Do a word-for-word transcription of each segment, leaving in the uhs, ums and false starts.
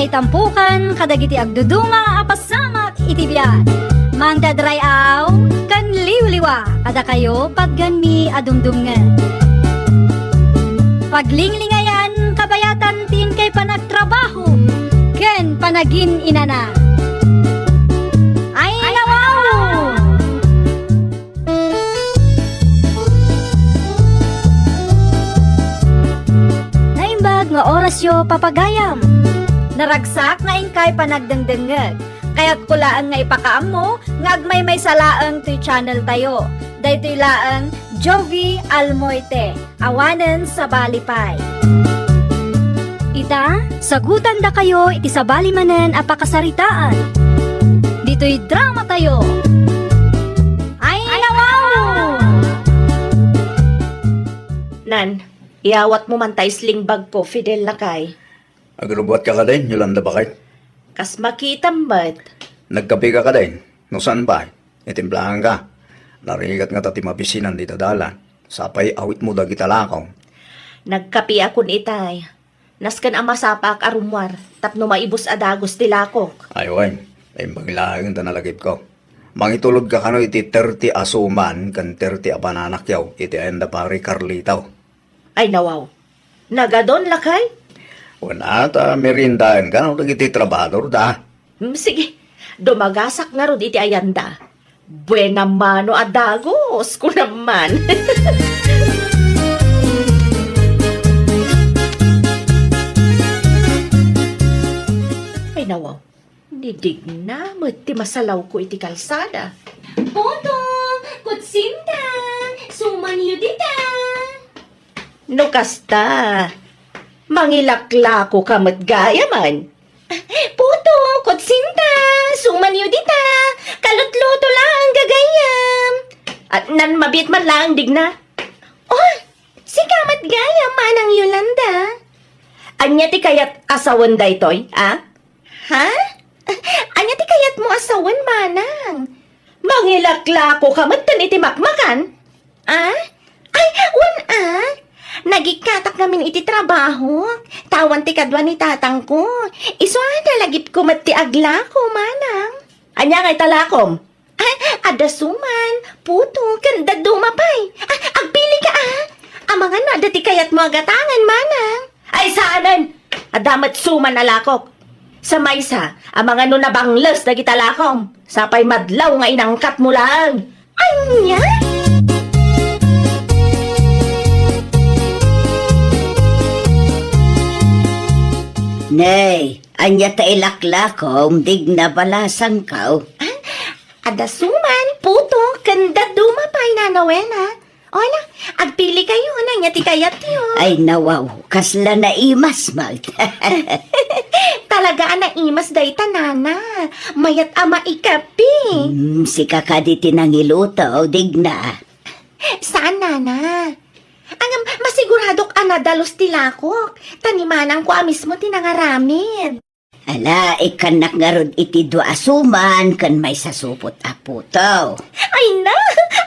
Itampukan kadagiti agduduma a pasamak iti biag. Mangted ray-aw ken liwliwa kadakayo patgenmi a dumdumngeg. Paglinglingayan kabayatan ti inkay panagtrabaho ken panagin-inana. Ay, nawaw! Naimbag nga orasyo, papagayam. Naragsak nga inkay panagdengdengngeg. Kayatko laeng nga ipakaammo nga agmaymaysa laeng toy channel tayo. Daytoy laeng Jovie Almoite. Awanen sabali pay. Ita, sagutandakayo iti sabali manen a pakasaritaan. Ditoy drama tayo. Ay, nawaw! Nan, iyawatmo man ta sling bag ko, Fidel lakay. Agrubbuatka kadin, Yolanda baket? Kas makitam met. Nagkapika kadin? No saan pay, itimplahanka. Narigat ngata ti mabisinan dita dalan. Sapay awitmo dagita lakom. Nagkapiakon itay. Nasken a masapaak a rummuar tapno maibus a dagus ti lakok. Ay wen, imbag laeng ta nalagipko. Mangitulodka kano iti thirty a suman ken thirty a bananakyo iti ayan da Pari Carlito. Ay, nawaw. Nagadon, lakay? Wen, ta meriendaenka no dagiti trabahadorda. Hmm, sige. Dumagasak ngarud iti ayanda. Buena mano a dagus, kunam man. Ay, nawaw. Ni Digna met ti masalawko iti kalsada. Potong! Kutsinta! Sumanyo dita! No kasta, mangilaklakoka met gayamen. Potong! Kutsinta! Sumanyo dita! Kalutluto laeng gagayyem! At nan mabiit man laeng, Digna. Oh, sika met gayam, Manang Yolanda. Ania ti kayat a sawen daytoy, a? Ha? Ania ti kayatmo a sawen, manang? Mangilaklakoka metten iti makmakan? A? Ay, wen a. Nagikkatak ngamin iti trabahok. Tawan ti kadua ni tatangko. Isu a nalagipko met ti aglako, manang. Ania ngay ta lakom? Ah, adda suman, puto, ken dadduma pay. Ah, agpilika, ah. Amangan no adda ti kayatmo a gatangen, manang. Ay, saanen! Adda met suman a lakok. Sa maysa, amangan no nabangles dagita lakom. Sapay madlaw nga inangkatmo laeng. Ania? Nay, ania ta ilaklakom, Digna, balasangko? Ah, adda suman, puto, ken dadduma pay, Nana Wena. Ola, agpilikayo, ania ti kayatyo? Ay, nawaw, kasla naimas met. Talaga a naimas dayta, Nana. Mayat a maikapi. Hmm, sika kadi ti nangiluto, Digna? Saan, Nana. Ngem, masiguradok a nadalus ti lakok. Ta ni manangko a mismo ti nangaramid. Ala, ikkannak ngarud iti dua a suman ken maysa supot a puto. Ay na!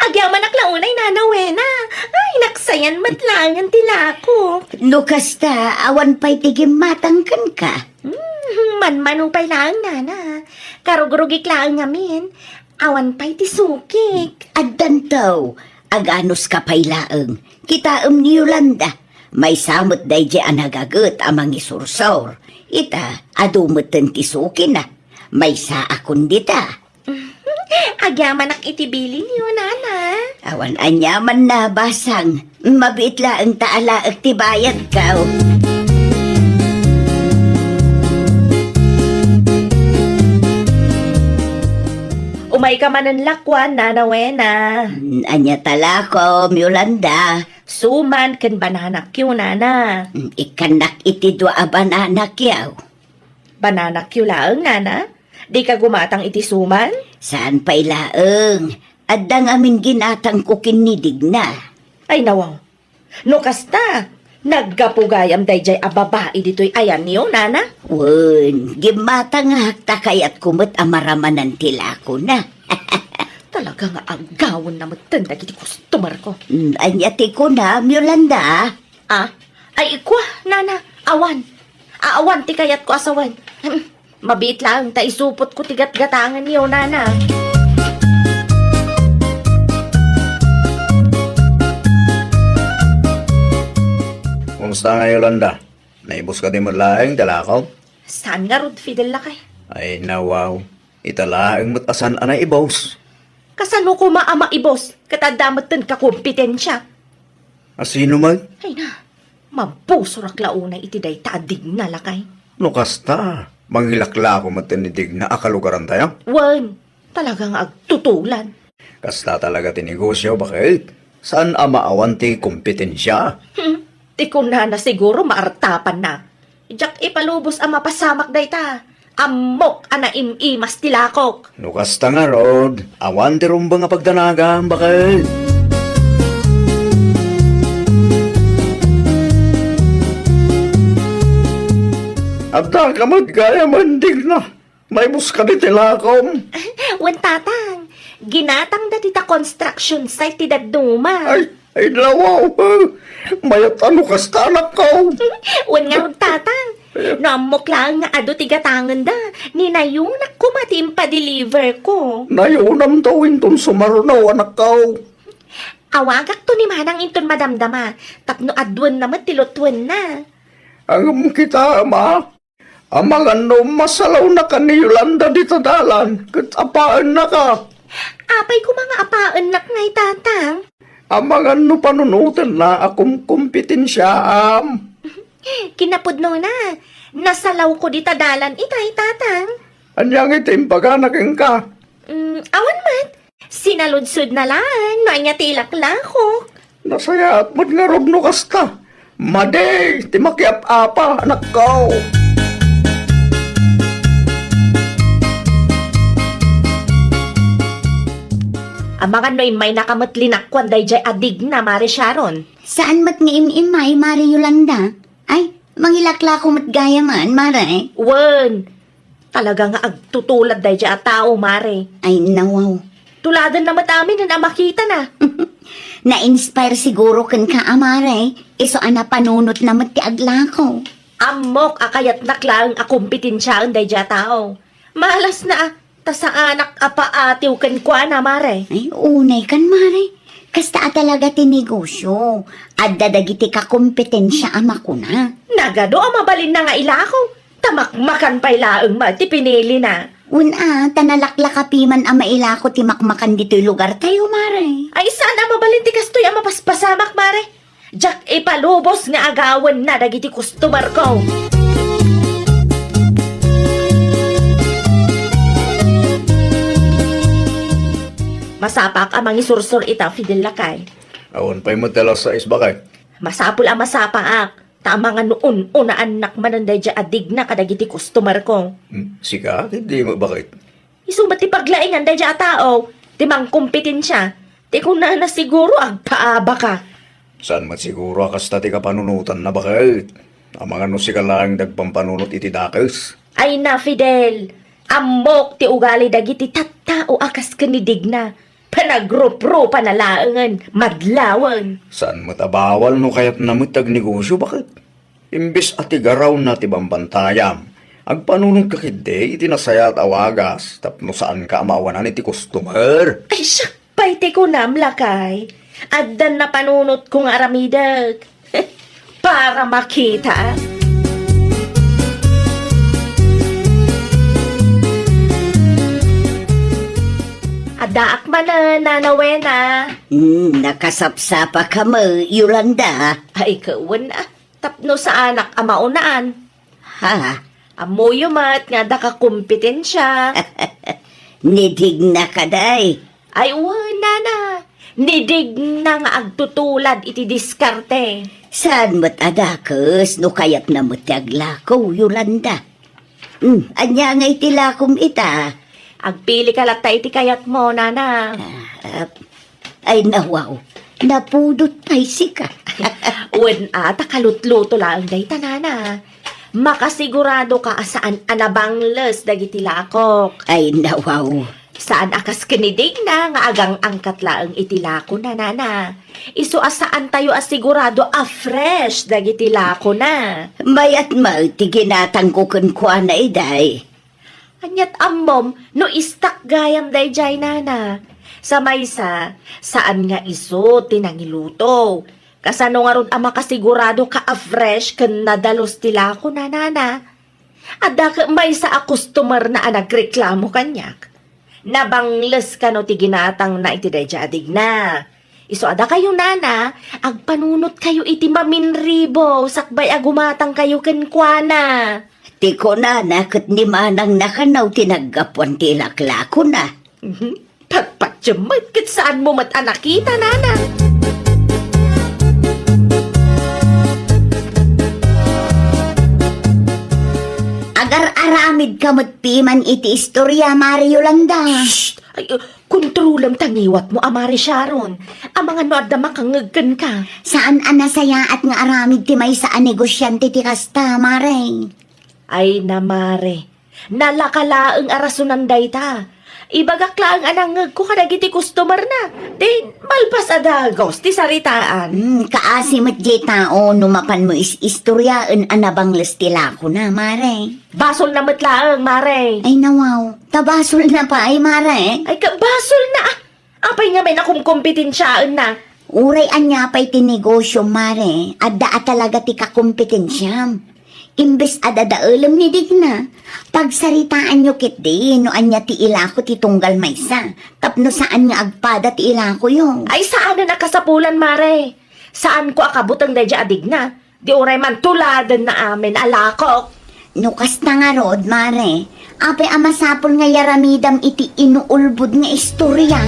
Agyamanak la unay, Nana Wena. Ay, naksayan met laengen ti lakok. No kasta, awan pay ti gimmatang kenka. Hmm, manmano pay laeng, Nana. Karugrugik laeng ngamin. Awan pay ti sukik. Addanto, aganuska pay laeng. Kitaem ni Yolanda. Maysa met daydiay a nagaget a mangisursor. Ita, adu metten ti sukina. Maysaakon dita. Agyamanak iti bilinyo, Nana. Awan aniamanna, basang. Mabiit laeng ta alaek ti bayadko. Umayka manen lakuan, Nana Wena. Mm, ania ta lakom, Yolanda? Suman ken bananakyo, Nana. Mm, ikkannak iti dua a bananakyo. Bananakyo laeng, Nana? Dika gumatang iti suman? Saan pay laeng. Adda ngamin ginatangko ken ni Digna. Ay, nawaw. No kasta, naggapu gayam daydiay a babai ditoy ayanyo, Nana? Wen, gimmatangak ta kayatko met a maramanan ti lakona. Talaga nga aggawenna metten dagiti customer ko. Mm, ania ti kunam, Yolanda? Ah? Ay, ikua, Nana, awan. Awan ti kayatko a sawen. Hmm, mabiit laeng ta isupotko ti gatgatangenyo, nana. Kumusta nga, Yolanda? Naibus ka di met laeng, dalakom? Saan ngarud, Fidel, lakay? Ay, nawaw. Ita laeng met a saan a naibus. Kasano koma a maibus ket adda metten kakompetensia? A sino man? Ay na, mabusorak la unay iti dayta a Digna, lakay. No kasta, mangilaklako metten ni Digna a kalugarantayo? Wen, talaga nga agtutulad. Kasta talaga ti negosyo, baket? Saan a maawan ti kompetensia? Hmm, ti kunana siguro maartapanna. Diak ipalubos a mapasamak dayta. Ammok a naim-imas ti lakok. No kasta ngarud, awan ti rumbeng a pagdanagam, baket? Adda ka met gayam, Digna. Maibus ka diti lakom? Wen, Tatang. Ginatangda dita construction site ti dadduma. Ay, ay, lawaw. Mayat a no kasta, anakko. Wen ngarud, Tatang. No ammok laeng nga adu ti gatangenda, ni nayonak koma ti impadeliver ko. Nayonamto inton sumarno, anakko. Awagakto ni Manang inton madamdama, tapno aduenna met ti lutuenna. Ngem kita, ama, amangan no masalawnaka ni Yolanda dita dalan, ket apaennaka. Apay koma nga apaennak ngay, Tatang? Amangan no panunotenna a kumkompetensiaam. Kinapudnona, nasalawko dita dalan itay, Tatang. Ania ngay ti imbagana kenka? Mm, awan met. Sinaludsodna laeng no ania ti ilaklakok. Nasayaat met ngarud no kasta. Madi ti makiap-apa, anakko. Amangan no immaynaka met linakuan daydiay a Digna, Mare Sharon. Saan met nga im-immay, Mare Yolanda? Ay, mangilaklako met gayamen, Mare. Wen, talaga nga agtutulad daydiay a tao, Mare. Ay, nawaw. Tuladenna met aminen a makitana. Na-inspire siguro kenka a Mare, isu a napanunotna met ti aglako. Ammok a kayatnak laeng a kompetensiaen daydiay a tao. Malasna a, ta saanak a paatiw kenkuana, Mare. Ay, unay kan, Mare. Kasta a talaga ti negosyo. Adda dagiti kakompetensia a makuna. Nagadu a mabalinna nga ilako. Ta makmakan pay laeng met ti pinilina. Wen a, ta nalaklakapiman a mailako ti makmakan ditoy lugartayo, Mare. Ay, saan a mabalin ti kastoy a mapaspasamak, Mare. Diak ipalubos nga agawenna dagiti customerko. Masapaak a mangisursor ita, Fidel lakay. Awan pay met ti alas sais, baket? Masapul a masapaak. Ta amangan no un-unaannak manen daydiay a Digna kadagiti customerko. Hmm, sika, ket di met baket? Isu met ti paglaingan daydiay a tao, ti mangkompetensia, ti kunana siguro agpaabaka. Saan met siguro a kasta ti kapanunotanna, baket? Amangan no sika laeng ti agpampanunot iti dakes. Ay na, Fidel, ammok ti ugali dagiti tattao a kas ken ni Digna. Panagruprupana laengen, madlawen. Saan met a bawal no kayatna met ti agnegosyo, baket? Imbes a ti garawna ti bambantayam, agpanunotka ketdi iti nasayaat a wagas tapno saanka a maawanan iti customer. Ay, siak pay ti kunam, lakay. Addan napanunotko nga aramidek. Para makita. Addaak manen, Nana Wena. Hmm, nakasapsapakami, Yolanda. Ay, kawan, ah, tapno saanak a maunaan. Ha? Ammoyo met nga adda kakompetensia. Ni Digna kadi. Ay, wen, nana. Ni Digna nga agtutulad iti diskarte. Saan met a dakes no kayatna met ti aglako, Yolanda? Hmm, ania ngay ti lakom ita? Agpilika latta iti kayatmo, nana. Ah, ah, ay, nawaw. Napudot pay sika. Wen a, ta kalutluto laeng dayta, nana. Makasiguradoka a saan a nabangles dagiti lakok. Ay, nawaw. Saan a kas ken ni Digna nga agang-angkat laeng iti lakona, nana. Isu a saantayo a sigurado a fresh dagiti lakona. Mayat met ti ginatangko kenkuana, iday. Aniat ammom no istak gayam daydiay, nana. Sa maysa, saan nga isu ti nangiluto. Kasano ngarud a makasigurado ka a fresh ken nadalus ti lakona, nana? Adda ket maysa a customer na a nagreklamo kaniak. Nabangles kano ti ginatangna iti daydiay a Digna. Isu a dakayo, nana, agpanunotkayo iti maminribo sakbay a gumatangkayo kenkuana. Ti kunana ket ni manangna kano ti naggapuan ti ilaklakona. Mhm. Patpatiem met ket saanmo met a nakita, nana. Agar-aramid ka met piman iti istoria, Mare Yolanda. Shh! Ay, uh, kontrolem ta ngiwatmo a Mare Sharon. Amangan no adda makangngeg kenka. Saan a nasayaat nga aramid ti maysa a negosiante ti kasta, Mare. Ay na, Mare. Nalaka laeng a rasonan dayta. Ibagak laeng a nangngegko kadagiti customer na. Di, malpas a dagus ti saritaan. Hmm, kaasi met diay tao no mapanmo is-istoriaen a nabangles ti lakona, Mare. Basolna met laeng, Mare. Ay, nawaw. Ta basolna pay, Mare. Ay, ka, basolna, ah. Apay ngamin a kumkompetensiaenna? Uray ania pay ti negosio, Mare, adda a talaga ti kakompetensiam. Imbes a dadaelem ni Digna, pagsaritaanyo ketdi no ania ti ilako ti tunggal maysa, tapno saan nga agpada ti ilakoyo. Ay, saanen a kasapulan, Mare. Saanko a kabuteng daydiay a Digna. Di uray man tuladenna amin a lakok. No kasta ngarud, Mare, apay a masapul nga yaramidam iti inuulbod nga istoria?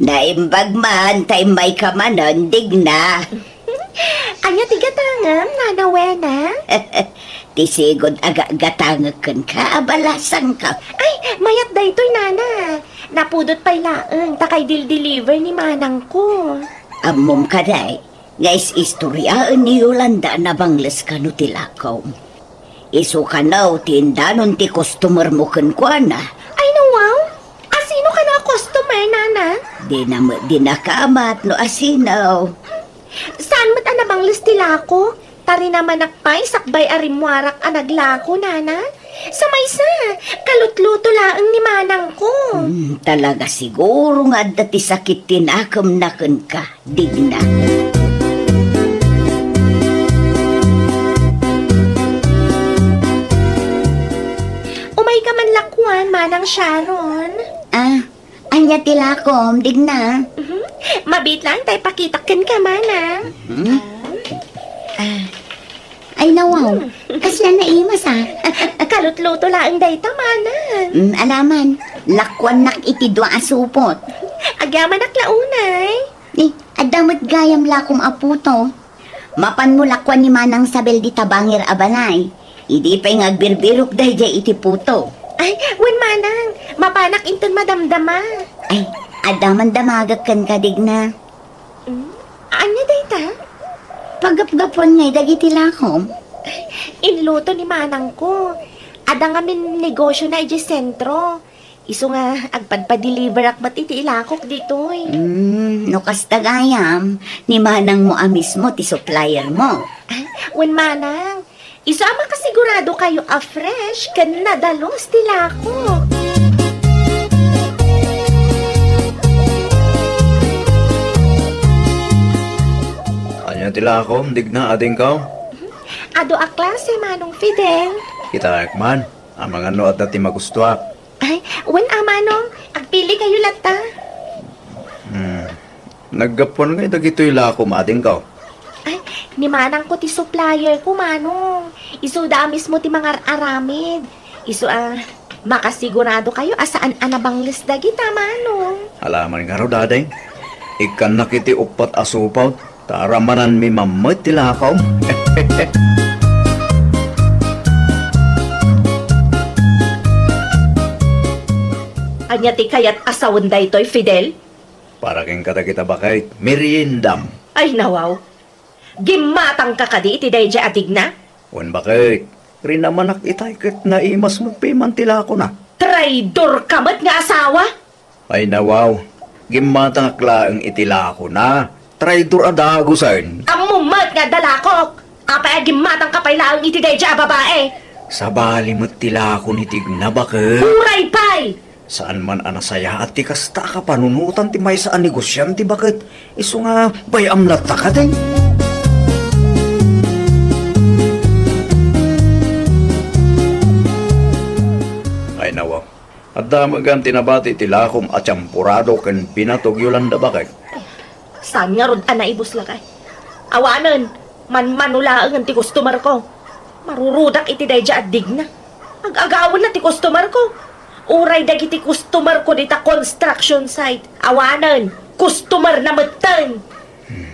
Naimbag man, ta immayka manen, Digna. Ania ti gatangem, Nana Wena? Ti sigud a ga-, gatangek kenka a balasangko. Ay, mayat daytoy, Nana. Napudot pay laeng ta kay dil-deliver ni manangko. Ammom kadi nga is-istoriaen ni Yolanda a nabangles kano ti lakom. Isu kano ti indanon ti customer mo kenkuana. Ay, nawaw? Asino kano a customer, Nana? Dina met di nakaamat no asino. Saan met a nabangles ti lako? Tarinamanak pay sakbay a rimmuarak a naglako, Nana. Sa maysa, kalutluto laeng ni manangko. Hmm, talaga siguro nga adda ti sakit ti nakemna kenka, Digna. Umayka man lakuan, Manang Sharon. Ah, ania ti lakom, Digna? Mhm. Mabiit laeng ta ipakitak kenka, Manang. Hmm? Ah. Ay, nawaw. Hmm. Kasla naimas, ah. Kalutluto laeng dayta, Manang. Hmm, alaman. Lakuannak iti dua a supot. Agyamanak la unay. Ni, adda met gayam lakom a puto. Mapanmo lakuan ni Manang Sabel dita bangir a balay. Idi pay nga agbirbirok daydiay iti puto. Ay, wen, Manang, mapanak inton madamdama. Ay, adda man damagek kenka, Digna. Hmm? Ania dayta? Paggapgapuan ngay dagiti lakom. Inluto ni manangko. Adda ngamin negosiona idiay sentro. Isu nga agpadpadeliverak met iti ilakok ditoy. Hmm, no kasta gayam, ni manangmo a mismo ti suppliermo. Ah, wen, manang. Isu a makasiguradokayo a fresh ken nadalus ti lako. Ania ti lako, Digna, adingko? Adu a klase, Manong Fidel. Kitaek man, amangan no adda ti magustuak. Ay, wen a, Manong, agpili kayo latta. Hmm. Naggapuan ngay dagitoy lako, adingko? Ay, ni manangko ti supplier ko, Manong. Isuda a mismo ti mangar-aramid. Isu a, makasigurado kayo a saan a nabangles dagita, Manong. Alaman ngarud, ading. Ikkannak iti uppat a supot, ta aramananmi mammet ti lako. Ania ti kayat a sawen daytoy, Fidel? Para kenka dagita baket, meriendam. Ay, nawaw. Gimmatangka kadi iti daydiay a Digna? Wen, baket, rinamanak itay ket naimas met piman ti lakona. Traidor ka met nga asawa! Ay, nawaw, gimmatangak laeng iti lakona. Traidor a dagusen. Ammom met nga adda lakok! Apay a gimmatangka pay laeng iti daydiay a babae? Sabali met ti lako ni Digna, baket. Uray pay! Saan man a nasayaat ti kasta a kapanunotan ti maysa a negosiante, baket. Isu nga bay-am latta kadi. Ay, nawaw. Adda met gayam ti nabati ti lakom a tiamporado ken binatog, Yolanda, baket. Saan ngarud a naibus, lakay? Awanen, manmano laengen ti customer ko. Marurudak iti daydiay a Digna. Ag-agawenna ti customer ko. Uray dagiti customer ko dita construction site, awanen, customer na metten. Hmm,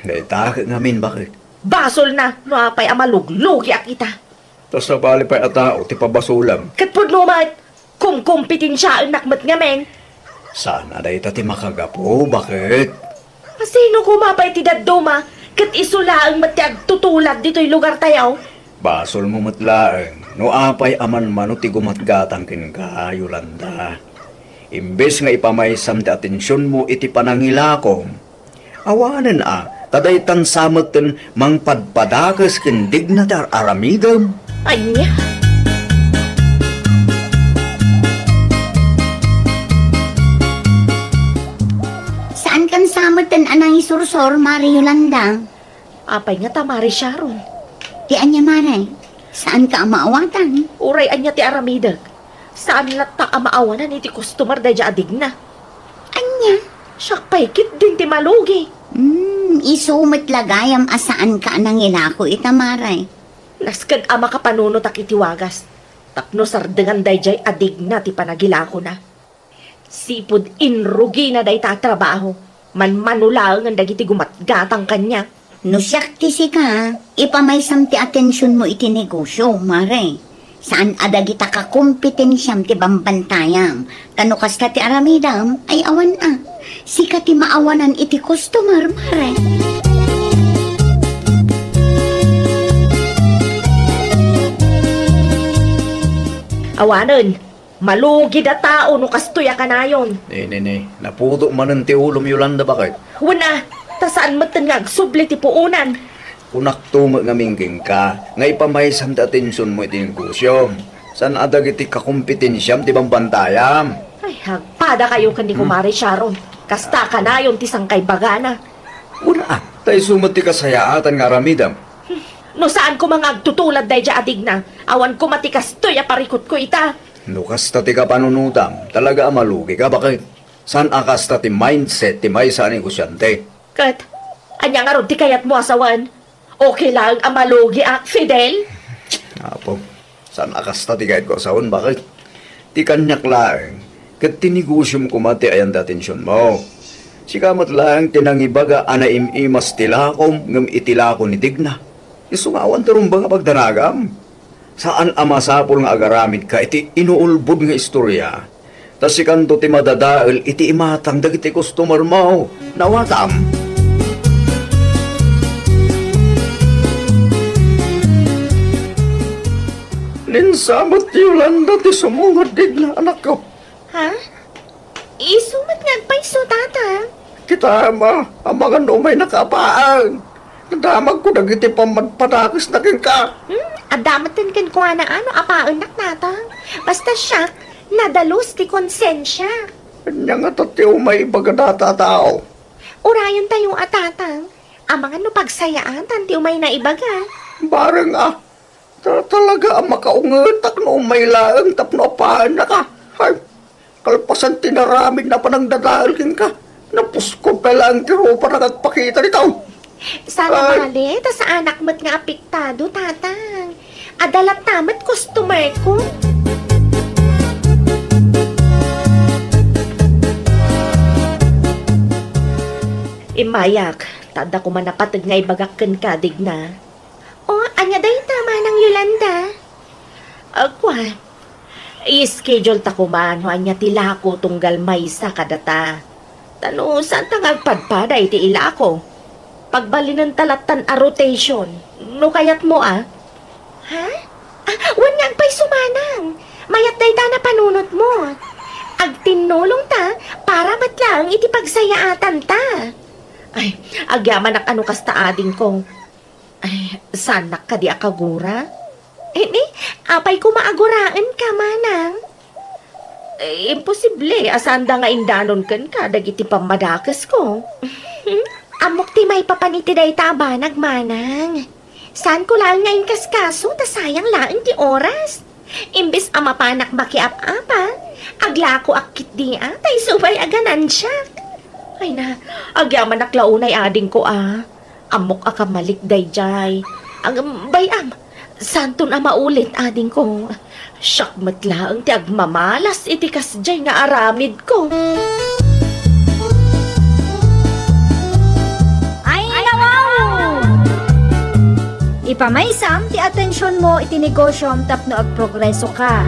dayta ket ngamin, baket. Basolna no apay a maluglugiak ita. Ta sabali pay a tao ti pabasolem. Ket pudno met, kumkumpitensiaennak met ngamin. Saan a dayta ti makagapu, baket? A sino koma pay ti dadduma, ket isu laeng met ti agtutulad ditoy lugartayo? Basolmo met laeng no apay a manmano ti gumatgatang kenka, Yolanda. Imbes nga ipamaysam ti atensionmo iti panangilakom, awanen a, ta daytan sa metten mangpadpadakes ken Digna ti ar-aramidem. Ania? Saan kan sa metten a nangisursor, Mare Yolanda? Apay ngata, Mare Sharon? Ti ania, Mare? Saanka a maawatan? Uray ania ti aramidek, saan latta a maawanan iti customer daydiay a Digna. Ania? Siak pay ketdin ti malugi. Hmm, isu met la gayam a saanka a nangilako ita, Mare. Nasken a makapanunotak iti wagas tapno sardengan daydiay a Digna ti panagilakona. Sipud inrugina dayta a trabaho, manmano laengen dagiti gumatgatang kaniak. No siak ti sika, ipamaysam ti atensionmo iti negosio, Mare. Saan a dagita kakompetensiam ti bambantayam. Ta no kasta ti aramidem, ay awan a. Sika ti maawanan iti customer, Mare. Awanen, malugid a tao no kastoy a kanayon. Ne, ne, ne. Napudo manen ti ulom, Yolanda, baket. Wen a, ta saan metten nga agsubli ti puonan. Kunakto met ngamin kenka nga ipamaysam ti atensionmo iti negosiom. Saan a dagiti kakompetensiam ti bambantayam. Ay, agpadakayo ken ni Hmm. Kumare Sharon. Kasta kanayon ti sangkaibagana. Wen a, ta isu met ti kasayaatan nga aramidem. No saan koma nga agtutulad daydiay a Digna, awan koma ti kastoy a parikutko ita. No kasta ti kapanunotam, talaga a malugika, baket. Saan a kasta ti mindset ti maysa a negosiante? Ket, ania ngarud ti kayatmo a sawen? Okay laeng a malugiak, Fidel? Apo, saan a kasta ti kayatko a sawen, baket? Ti kaniak laeng, ket ti negosiom koma ti ayan ti atensionmo. Sika met laeng ti nangibaga a naim-imas ti lakom ngem iti lako ni Digna. Isu nga awan ti rumbeng a pagdanagam. Saan a masapul nga agaramidka iti inuulbod nga istoria. Ta sikanto ti madadael iti imatang dagiti customer mo. Nawatam. Ninsamet ti Yolanda ti sumungad, Digna, anakko. Ha? Isu met nga agpayso, Tatang? Kitaem a, amangan no umaynaka a paen. Nadamagko dagiti pammadpadakesna kenka. Hmm, adda metten kenkuana a no apaennak, Tatang. Basta siak, nadalus ti konsensiak. Ania ngata ti umay ibaga dayta a tao? Urayentayo a, Tatang. Amangan no pagsayaatan ti umayna ibaga. Bareng a, Ta-, talaga a makaungetak no umay laeng tapno apaennaka. Ay, kalpasan ti naramid na panangdadael kenka, napuskod pay laeng ti rupa nga agpakita dita. Saan a Ay. Bale, ta saanak met nga apektado, Tatang. Adda latta met customer ko. Immayak, ta adda koma napateg nga ibagak kenka, Digna. O, ania dayta, Manang Yolanda? Agwa, i-schedule ta koma no ania ti lako tunggal maysa kadata. Ta no, saanta nga agpadpada iti ilako? Pagbalinen ta lattan a rotation, no kayatmo, a? Wen nga agpayso, manang. Mayat dayta napanunotmo. Agtinnulongta para met laeng iti pagsayaatanta. Ay, agyamanak a no kasta, adingko. Ay, saanak kadi a kagura? Ini, apay koma a guraenka, manang? Eh, imposible a saanda nga indanon kenka dagiti pammadakesko. Ammok ti maipapan iti dayta a banag, manang. Saanko laeng nga inkaskaso ta sayang laeng ti oras. Imbes a mapanak makiap-apa, aglakoak ketdi a ta isu pay a ganansiak. Ay na, agyamanak la unay, adingko a. Ammok a kamalik daydiay. Ngem bay-am, saanton a maulit, adingko. Siak met laeng ti agmamalas iti kasdiay nga aramidko. Ay, nawaw! Ipamaysam ti atensionmo iti negosyom tapno agprogresoka.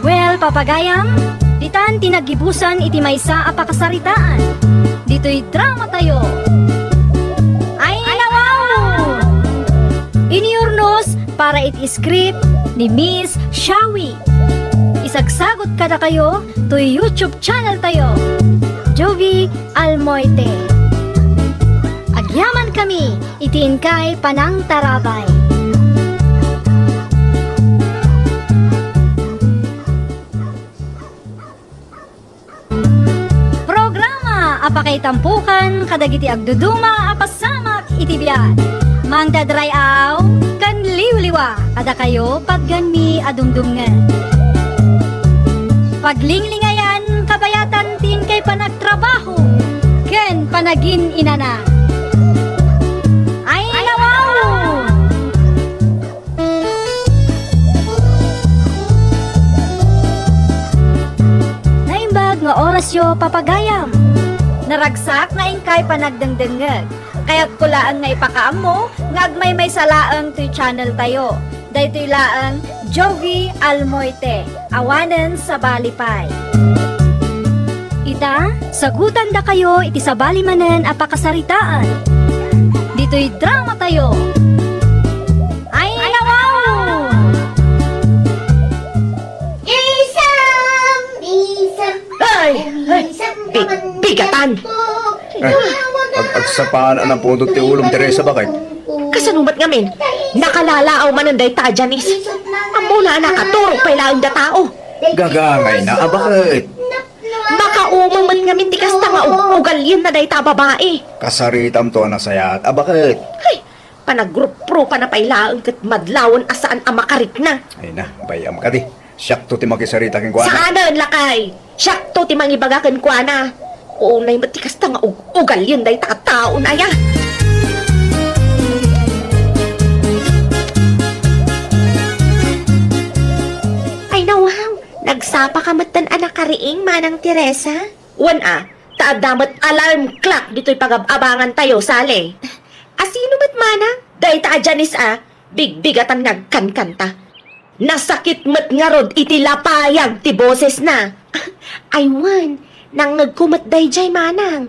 Well, papagayam, ditan ti naggibusan iti maysa a pakasaritaan. Ditoy dramatayo. Ay, nawaw! Inurnos para iti script ni Miss Shawi. Isagsagot kadakayo toy YouTube channel tayo, Jovie Almoite. Agyaman kami iti inkay panangtarabay. Programa a pakaitampokan kadagiti agduduma a pasamak iti biag. Mangdadray-aw ken liwliwa kadakayo patgenmi a dumdumngeg. Paglinglingayan kabayatan ti inkay panagtrabaho ken panagin-inana. Ay, nawaw! Naimbag nga orasyo, papagayam. Naragsak nga inkay panagdengdengngeg. Kayatko laeng nga ipakaammo nga agmaymaysa laeng toy channel tayo. Daytoy laeng Jovie Almoite, awanen sabali pay. Ita, sagutandakayo iti sabali manen a pakasaritaan. Ditoy dramatayo. Ay, nawaw! Isam, isam, Ay! Ay! isam Big-, naman bigatan! yan po. Eh, ag-, agsapaan a napudot ti ulom, Teresa, baket? Kasano met ngamin? Nakalalaaw manen dayta a Janice. Ammona a nakaturog pay laeng da tao. Gagangay na, a baket? Makaumeng met ngamin ti kasta nga ug-, ugalienna dayta a babai. Kasaritam to a nasayaat, a baket? Ay, panagrupropana pay laeng ket madlawen a saan a makarikna. Ay na, bay-am kadi. Siakto ti makisarita kenkuana. Saanen, lakay! Siakto ti mangibaga kenkuana. Unay met ti kasta nga ug-, ugalien dayta a taon aya. Ay, nawaw! Nagsapa ka metten a nakariing, Manang Teresa? Wen a, ta adda met alarm clock ditoy pagab-abangan tayo, Sally. Asino met, Manang? Dayta a Janice a, bigbigatan nga agkankanta. Nasakit met ngarud iti lapayag ti bosesna. Ay wen, nangngegko met daydiay, Manang.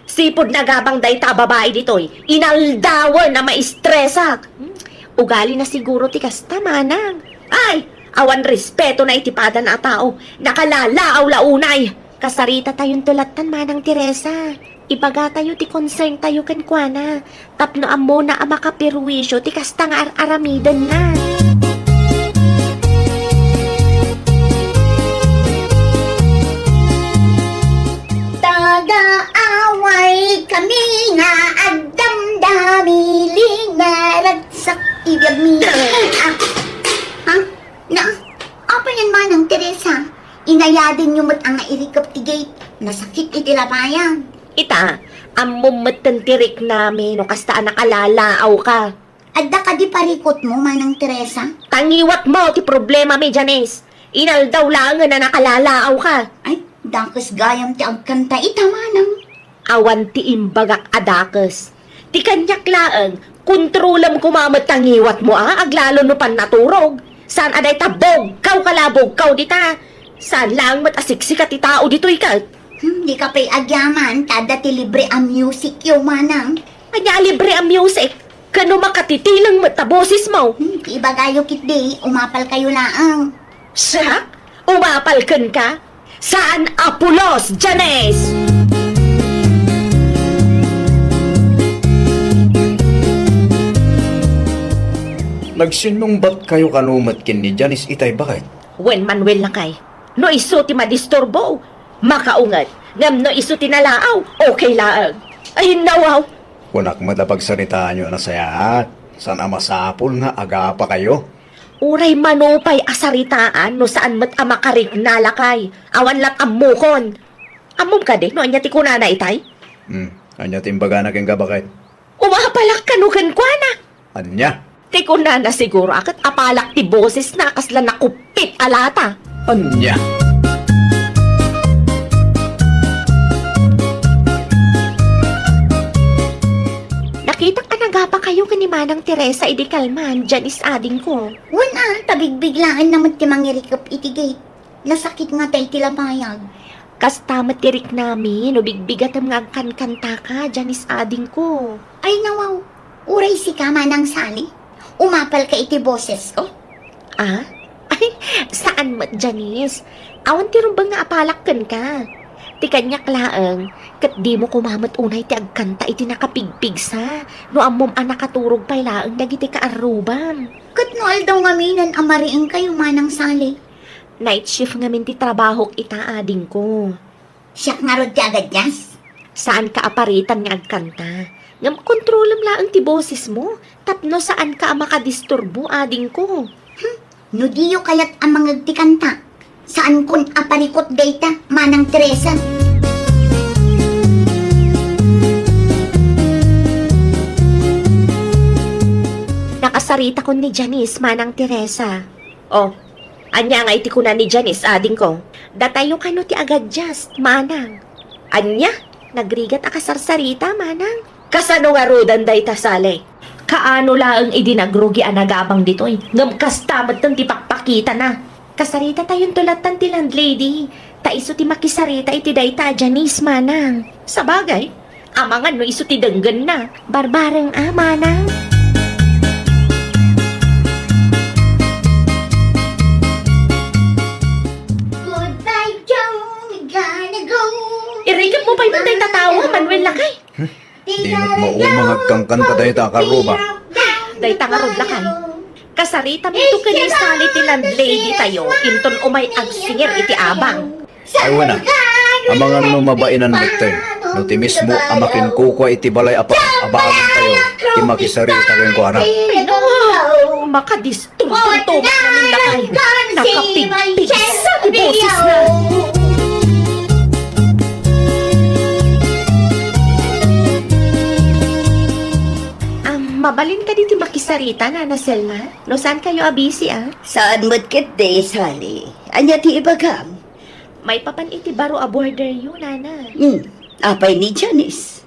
Sipud nagabang dayta a babai ditoy, inaldawen a maistresak. Hmm, ugalina siguro ti kasta, Manang. Ay, awan respetona iti padana a tao. Nakalalaaw la unay. Kasaritatayon to lattan, Manang Teresa. Ibagatayo ti concern tayo kenkuana tapno ammona a makaperwisyo ti kasta nga ar-aramidenna. Taga-away kami nga agdamdamili nga ragsak ti biagmi. Ah, ha? Na, apay yan, Manang Teresa? Inayadenyo met a nga irikep ti gate. Nasakit iti lapayag. Ita, ammom metten ti riknami no kasta a nakalalaawka. Adda kadi parikutmo, Manang Teresa? Tangiwatmo ti problemami, Janice. Inaldaw laengen a nakalalaawka. Ay, dakes gayam ti agkanta ita, Manang. Awan ti imbagak a dakes. Ti kaniak laeng, kontrolem koma met ta ngiwatmo a, aglalo no pannaturog. Saan a dayta bugkaw ka la bugkaw dita. Saan laeng met a siksika ti tao ditoy ket. Hmm, di ka pay agyaman, ta adda ti libre a music yo, Manang. Ania a libre a music? Kano makatitileng met ta bosesmo? Hmm, ti ibagayo ketdi, umapalkayo laeng. Siak? Umapal kenka? Saan a pulos, Janice! Nagsimmungbatkayo kano met ken ni Janice itay, baket? Wen, Manuel, lakay. No isu ti madisturbo, makaunget. Ngem no isu ti nalaaw, okay laeng. Ay, nawaw! Kunak met a pagsaritaanyo a nasayaat. Saan a masapul nga agapakayo. Uray mano pay a saritaan no saan met a makarikna, lakay. Awan lat ammokon. Ammom kadi no ania ti kunana itay? Hmm, ania ti imbagana kenka, baket? Umapalak kano kenkuana. Ania? Ti kunana siguro a ket apalak ti bosesna, kasla nakuppit a lata. Ania? Nakitak a nagapakayo ken ni Manang Teresa idi kalman, Janice, adingko. Wen a, ta bigbiglaenna met ti mangirikep iti gate. Nasakit nga tay ti lapayag. Kasta met ti riknami no bigbigatem nga agkankantaka, Janice, adingko. Ay, nawaw. Uray sika, Manang Sally. Umapalka iti bosesko. Ah? Ay, saan met, Janice. Awan ti rumbeng nga apalak kenka. Ti kaniak laeng, ket dimo koma met unay ti agkanta iti nakapigpigsa, no ammom a nakaturog pay laeng dagiti kaarrubam. Ket no aldaw ngaminen a mariingkayo, Manang Sally? Night shift ngamin ti trabahok ita, adingko. Siak ngarud ti agaddias? Saanka a paritan nga agkanta. Ngem kontrolem laeng ti bosesmo, tapno saanka a makadisturbo, adingko. Hmm, no diyo kayat a mangeg ti kanta, saankon a parikut dayta, Manang Teresa. Nakasaritakon ni Janice, Manang Teresa. Oh, ania ngay ti kuna ni Janice, adingko? Datayo kano ti agaddias, Manang? Ania? Nagrigat a kasarsarita, Manang? Kasano ngaruden dayta, Sally? Kaano laeng idi nagrugi a nagabang ditoy, ngem kasta metten ti pakpakitana. Kasaritatayon to lattan ti landlady, ta isu ti makisarita iti dayta a Janice, Manang. Sabagay, amangan no isu ti denggenna. Barbareng a, Manang. Goodbye, Joe. We gotta go. Irikep mo pay man dayta tawa, Manuel, lakay. Di met mauma nga agkankanta dayta a kaarruba. Dayta ngarud, lakay. Kasaritamin to ken ni Sally ti landlady tayo, inton umay agsingir iti abang. Ay, wen a. Amangan no mabain metten, no ti mismo a makinkukua iti balay a pa-, abangan tayo, ti makisarita kenkuana. Ay, no. Makadisturbo to, lakay. Nakapigpigsa ti bosesna. Ah, mabalin kadi ti makisarita, Nana Selma? No saankayo a busy, ah? Saan met ketdi, Sally. Ania ti ibagam? Maipapan iti baro a borderyo, Nana. Hmm. Apay ni Janice?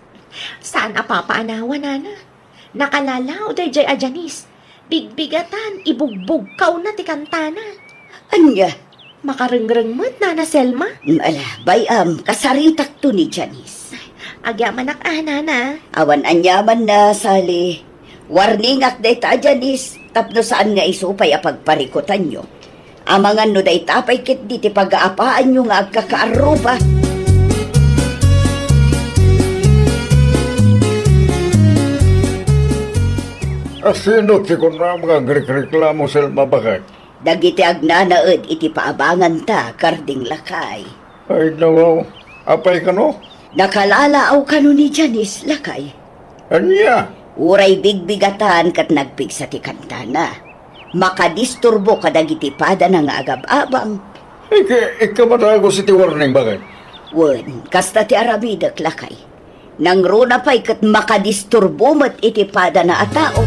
Saan a papaanawan, Nana. Nakalalaw daydiay a Janice. Bigbigatan, ibugbugkawna ti kantana. Ania? Makarengreng met, Nana Selma. Mm, ala, bay-am, kasaritakto ni Janice. Agyamanak a, Nana. Awan aniamanna, Sally. Warningak dayta a Janice, tapno saan nga isu pay a pagparikutanyo. Amangan no dayta pay ketdi ti pagaapaanyo nga agkakaarruba. Asino ti kunam nga agrikreklamo, Selma, baket? Dagiti agnanaed iti paabanganta, Karding lakay. Ay, nawaw. Apay kano? Nakalalaw kano ni Janice, lakay. Ania? Uray bigbigatan ket nagpigsa ti kantana. Makadisturbo kadagiti padana nga agab-abang. Ikka, ikka madagus iti warning, baket? Wen, kasta ti aramidek, lakay. Nangruna pay ket makadisturbo met iti padana a tao.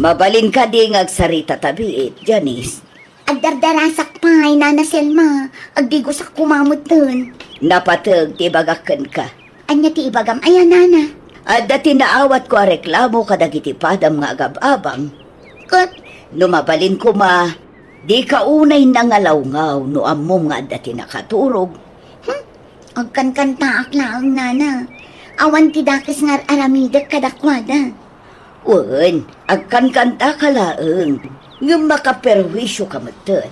Mabalin kadi nga agsarita ta biit, Janice? Agdardarasak pay, Nana Selma. Agdigosak koma metten. Napateg ti ibagak kenka. Ania ti ibagam aya, Nana? Adda ti naawatko a reklamo kadagiti padam nga agab-abang. Ket? No mabalin koma, dika unay nangalawngaw no ammom nga adda ti nakaturog. Hmm? Agkankantaak laeng, nana. Awan ti dakes nga ar-aramidek kadakuada. Wen, agkankantaka laeng, ngem makaperhuisioka metten.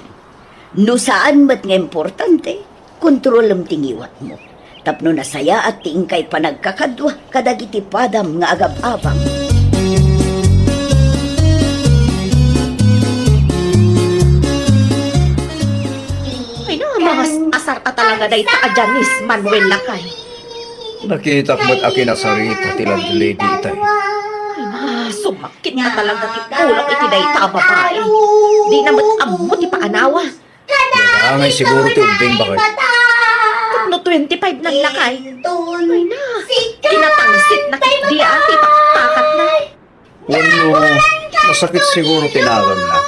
No saan met nga importante, kontrolem ti ngiwatmo. Tapno nasayaat ti inkay panagkakadua kadagiti padam nga agab-abang. Ay na, mas asar a talaga dayta a Janice, Manuel, lakay. Nakitak met a kinasarita ti landlady itay. Ay na, sumakit a talaga ti ulok iti dayta a babai. Di na met ammo ti paanawa. Angay siguro ti ubbing, baket. Tapno twenty-five nan lakay. Ay na, inatangsit na ket di a ti pakpakatna. Wenno, nasakit siguro ti naganna.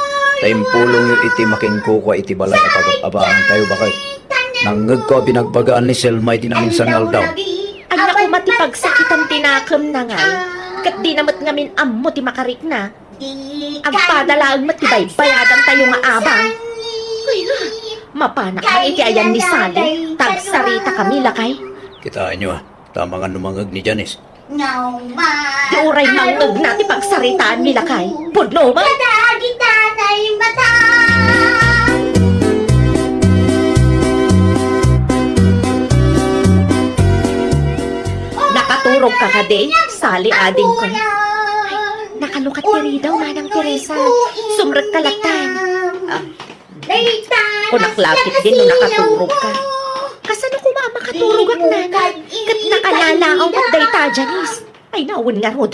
Ta impulongyo iti makinkukua iti balay a pagab-abangan tayo, baket. Nangngegko a binagbagaan ni Selma iti naminsan nga aldaw. Ania koma ti pagsakitan ti nakemna ngay, ket di na met ngamin ammo ti makarikna. Agpada laeng met ti baybayadantayo nga abang. Ay na, mapanak man iti ayan ni Sally, ta agsaritakami, lakay. Kitaenyo, a, tama nga numangeg ni Janice. Ti uray mangngegna ti pagsaritaanmi, lakay. Pudno met. Nakaturogka kadi, Sally, adingko? Ay, nakalukat ti ridaw, Manang Teresa. Sumrekka lattan. Ah, kunak la ketdin no nakaturogka. Kasano koma a makaturogak, nana? Ket nakalalaawak dayta a Janice. Ay, na, wen ngarud.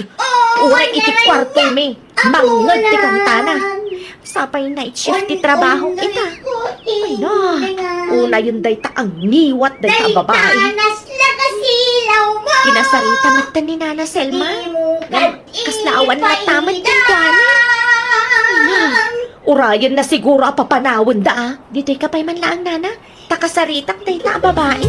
Uray iti kuartomi, mangngeg ti kantana. Sapay night shift ti trabaho ita. Ay na, unayen dayta a ngiwat dayta a babai. Kinasarita met ni Nana Selma. Ngem kasla awan latta met kenkuana. Ay na, urayenna siguro a papanawenda, a. Ditoyka pay man laeng, nana. Ta kasaritak dayta a babai.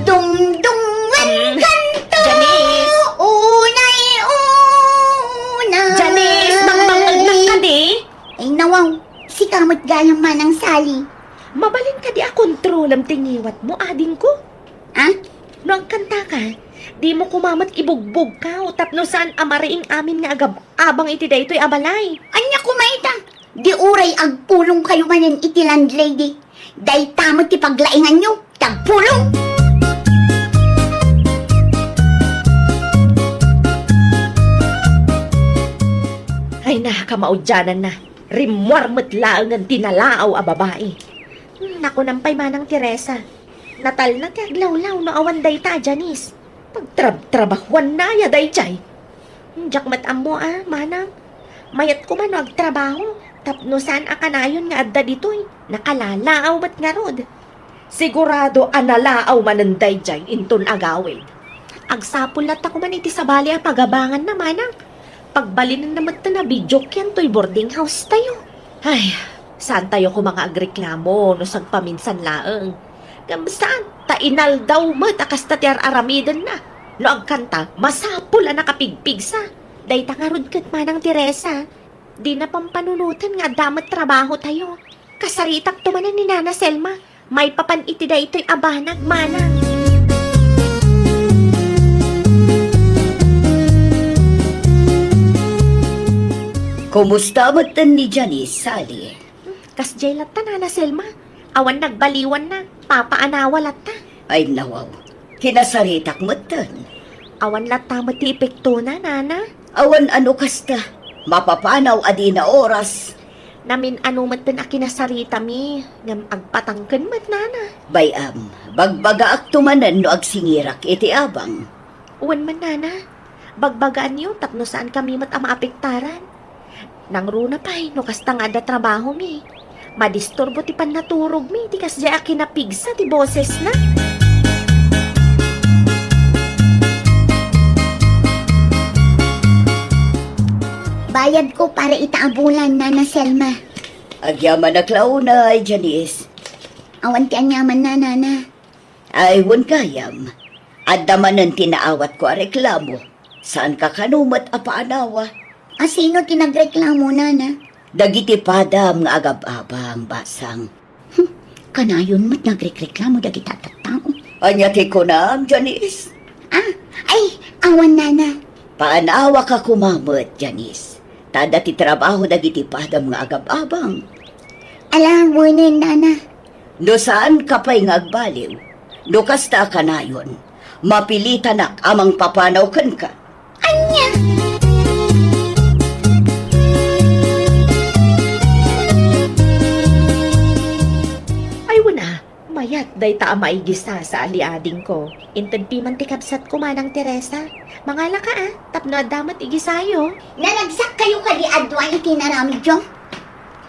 Dumdumwen kanto, Janice. Unay una. Janice, mangmangngegnak kadi? Ay, nawaw. Sika met gayam, Manang Sally. Mabalin kadi a kontrolem ti ngiwatmo, adingko? Ah? No agkantaka, dimo koma met ibugbugkaw tapno saan a mariing amin nga agab-abang iti daytoy a balay. Ania koma ita? Di uray agpulongkayo manen iti landlady. Dayta met ti paglainganyo, ti agpulong. Ay na, kamaudiananna. Rimmuar met laengen ti nalaaw a babai. Hmm, nakunam pay, Manang Teresa. Natalna ti aglawlaw no awan dayta a Janice. Pagtrab-trabahuanna aya daydiay. Diak met ammo a, manang. Mayat koma no agtrabaho, tapno saan a kanayon nga adda ditoy. Nakalalaaw met ngarud. Sigurado a nalaaw manen daydiay inton agawid. Agsapul latta koman iti sabali a pagabanganna, manang. Pagbalinenna metten a bidioken toy boarding house tayo. Ay, saan tayo koma nga agreklamo no sagpaminsan laeng. Ngem saan, ta inaldaw met a kasta ti ar-aramidenna. No agkanta, masapul a nakapigpigsa. Dayta ngarud ket, Manang Teresa, dina pampanunoten nga adda met trabaho tayo. Kasaritakto manen ni Nana Selma. Maipapan iti daytoy a banag, manang. Kumusta metten ni Janice, Sally? Kasdiay latta, Nana Selma. Awan nagbaliwanna. Papaanawa latta. Ay, nawaw. Kinasaritak metten. Awan latta met ti epektona, Nana. Awan a no kasta. Mapapanaw a dina oras. Namin-ano metten a kinasaritami, ngem agpatangken met, nana. Bay-am, bagbagaakto manen no agsingirak iti abang. Wen man, nana. Bagbagaanyo tapno saankami met a maapektaran. Nangruna pay no kasta nga adda trabahomi. Madisturbo ti pannaturogmi ti kasdiay a kinapigsa ti bosesna. Bayadko para ita a bulan, Nana Selma. Agyamanak la unay, Janice. Awan ti aniamanna, Nana. Ay, wen gayam. Adda manen ti naawatko a reklamo. Saanka kano met a paanawa? A, sino ti nagreklamo, Nana? Dagiti padam nga agab-abang, basang. Hmm, kanayon met nga agrekreklamo dagiti tattao. Ania ti kunam, Janice? Ah, ay, awan, nana. Paanawaka koma met, Janice. Ta adda ti trabaho dagiti padam nga agab-abang. Ala, wen, nana. No saanka pay nga agbaliw, no kasta a kanayon, mapilitanak a mangpapanaw kenka. Ania? Ay, wen a, mayat dayta a maigisa, sali, adingko. Inted piman ti kabsatko, Manang Teresa. Mangalaka a, tapno adda met igisayo. Nalagsak kayo kadi a dua iti inaramidyo?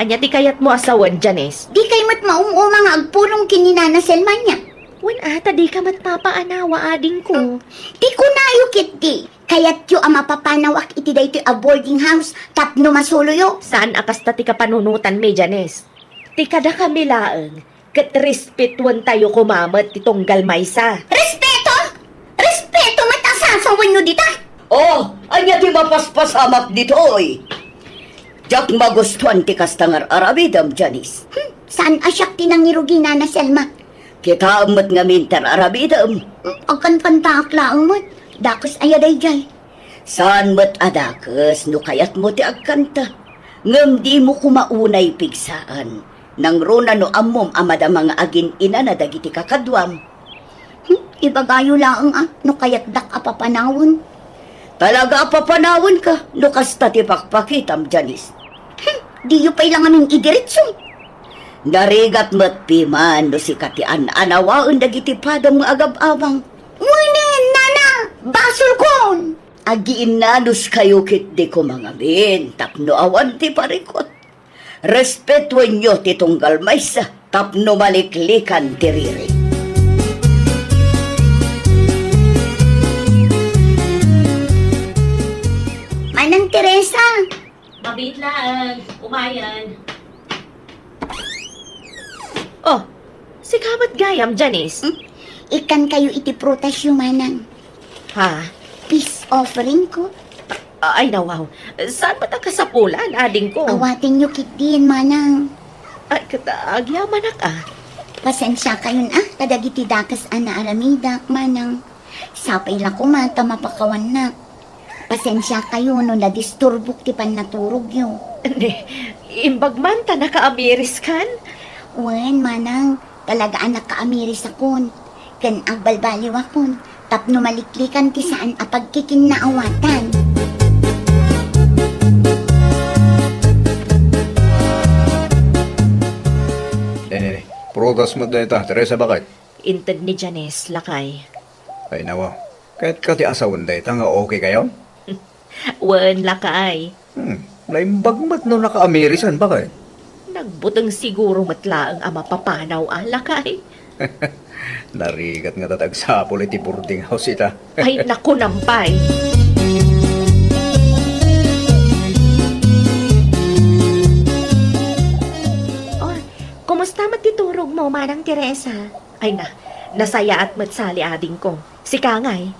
Ania ti kayatmo a sawen, Janice? Di kay met maum-uma nga agpulong ken ni Nana Selma nia. Wen a, ta dika met papaanawa, adingko. Ti kunayo ketdi, kayatyo a mapapanawak iti daytoy a boarding house tapno masuloyo? Saan a kasta ti kapanunotanmi, Janice. Ti kadakami laeng, ket respetuentayo koma met ti tunggal maysa. Respeto? Respeto met a sasawenyo dita? Oh, ania ti mapaspasamak ditoy? Diak magustuan ti kasta nga ar-aramidem, Janice. Hmm, saan a siak ti nangirugi, Nana Selma? Kitaem met ngamin ti ar-aramidem. Hmm, agkankantaak laeng met. Dakes aya daydiay? Saan met a dakes no kayatmo ti agkanta. Ngem dimo koma unay pigsaan. Nangruna no ammom a madama nga agin-inana dagiti kakaduam. Hmm, ibagayo laeng a no kayatdak a papanawen. Talaga a papanawenka no kasta ti pakpakitam, Janice. Hmm, diyo pay la ngamin idiretso. Narigat met piman no sika ti an-anawaen dagiti padam nga agab-abang. Wen, nana, basolkon! Agiinnanuskayo ketdi koma ngamin tapno awan ti parikut. Respetuenyo ti tunggal maysa tapno maliklikan ti riri. Manang Teresa! Mabiit laeng, umayen. Oh, sika met gayam, Janice? Hmm? Ikkan kayo iti prutasyo, Manang. Ha? Peace offering ko. A-, ay, nawaw. Saan met a kasapulan, adingko? Awatenyo ketdin, Manang. Ay, ket agyamanak a. Pasensiakayon a, kadagiti dakes a naaramidak, Manang. Sapay la koma ta mapakawannak. Pasensiakayo no nadisturbok ti pannaturogyo. Ne, imbag man ta nakaamiriskan? Wen, Manang, talaga a nakaamirisakon. Ken agbalbaliwakon tapno maliklikan ti saan a pagkikinnaawatan. Ne, ne, ne. Prutas met dayta, Teresa, baket. Inted ni Janice, lakay. Ay, nawa. Kayatka ti asawen dayta nga okay kayo? Wen, lakay. Hmm, naimbag met no nakaamirisan, baket. Nagbuteng siguro met laeng a mapapanaw a, lakay. Narigat nga ta ti agsapul iti boarding house ita. Ay, naku, nampay. Oh, kumusta met ti turogmo, Manang Teresa? Ay na, nasayaat met sali, adingko. Sika ngay?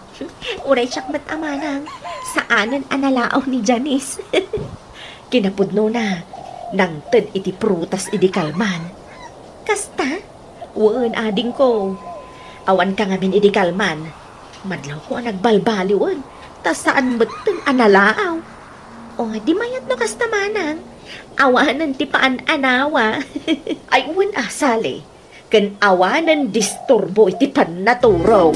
Uray siak met a manang, saanen a nalaaw ni Janice. Kinapudnona, nangted iti prutas idi kalman. Kasta? Wen, adingko. Awanka ngamin idi kalman. Madlawko a nagbalbaliwen, ta saan metten a nalaaw. O, di mayat no kasta manang. Awanen ti paan-anawa. Ay, wen a, sali. Ken awanen disturbo iti pannaturog.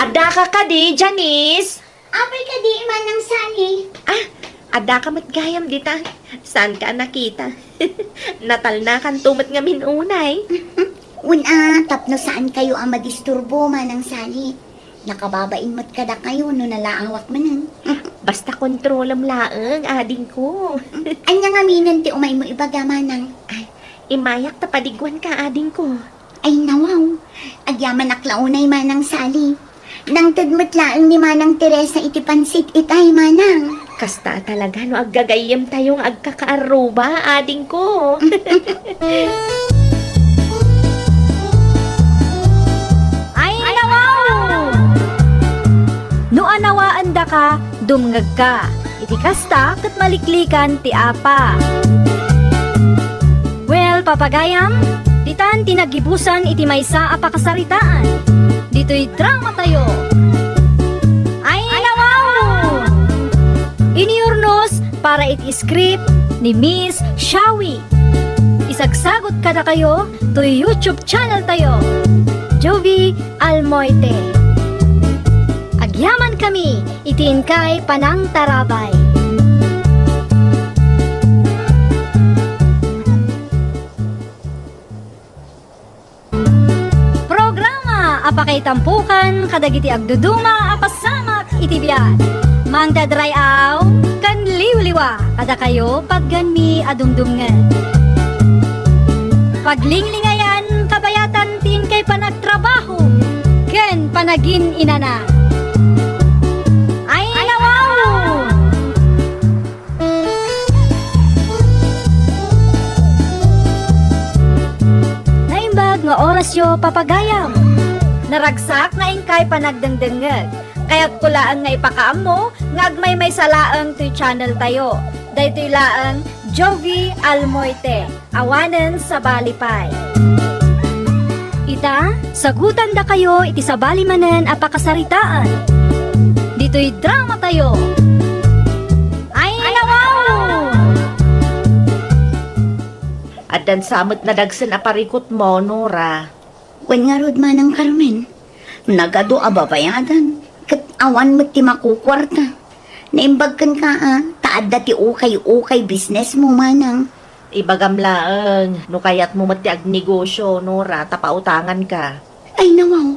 Addaka kadi, Janice? Apay kadi, Manang Sani? Ah, addaka met gayam dita. Saanka a nakita? Natalnakanto met ngamin unay. Wen a, tapno saankayo a madisturbo, Manang Sani. Nakababain met kadakayo no nalaawak manen. Basta kontrolem laeng, adingko. Ania ngaminen ti umaymo ibaga, Manang? Ay, immayak ta padiguanka, adingko. Ay, nawaw. Agyamanak la unay, Manang Sali. Nangted met laeng ni Manang Teresa iti pansit itay, Manang. Kasta a talaga no aggagayyemtayo nga agkakaarruba, adingko. Ay, nawaw! ka, dumngegka. Iti kasta, ket maliklikan ti apa. Well, papagayam, ditan ti naggibusan iti maysa a pakasaritaan. Ditoy drama tayo. Ay, nawaw! Iniurnos para iti script ni Miss Shawi. Isagsagot kadakayo toy YouTube channel tayo, Jovie Almoite. Agyaman kami iti inkay panangtarabay. Programa a pakaitampukan kadagiti agduduma a pasamak iti biag. Mangdadray-aw ken liwliwa kadakayo patgenmi a dumdumngeg. Paglinglingayan kabayatan ti inkay panagtrabaho ken panagin-inana. Ay, nawaw! Naimbag nga orasyo, papagayam. Naragsak nga inkay panagdengdengngeg. Kayatko laeng nga ipakaammo nga agmaymaysa laeng toy channel tayo. Daytoy laeng Jovie Almoite. Awanen sabali pay. Ita, sagutandakayo iti sabali manen a pakasaritaan. Ditoy drama tayo. Ay, nawaw! Addan sa met nadagsen a parikutmo, Nora. Wen ngarud, Manang Carmen, nagadu a babayadan, ket awan met ti makukuarta. Naimbag kenka, a, ta adda ti ukay-ukay business mo, Manang. Ibagam laeng, no kayatmo met ti agnegosyo, Nora, ta pautanganka. Ay, nawaw,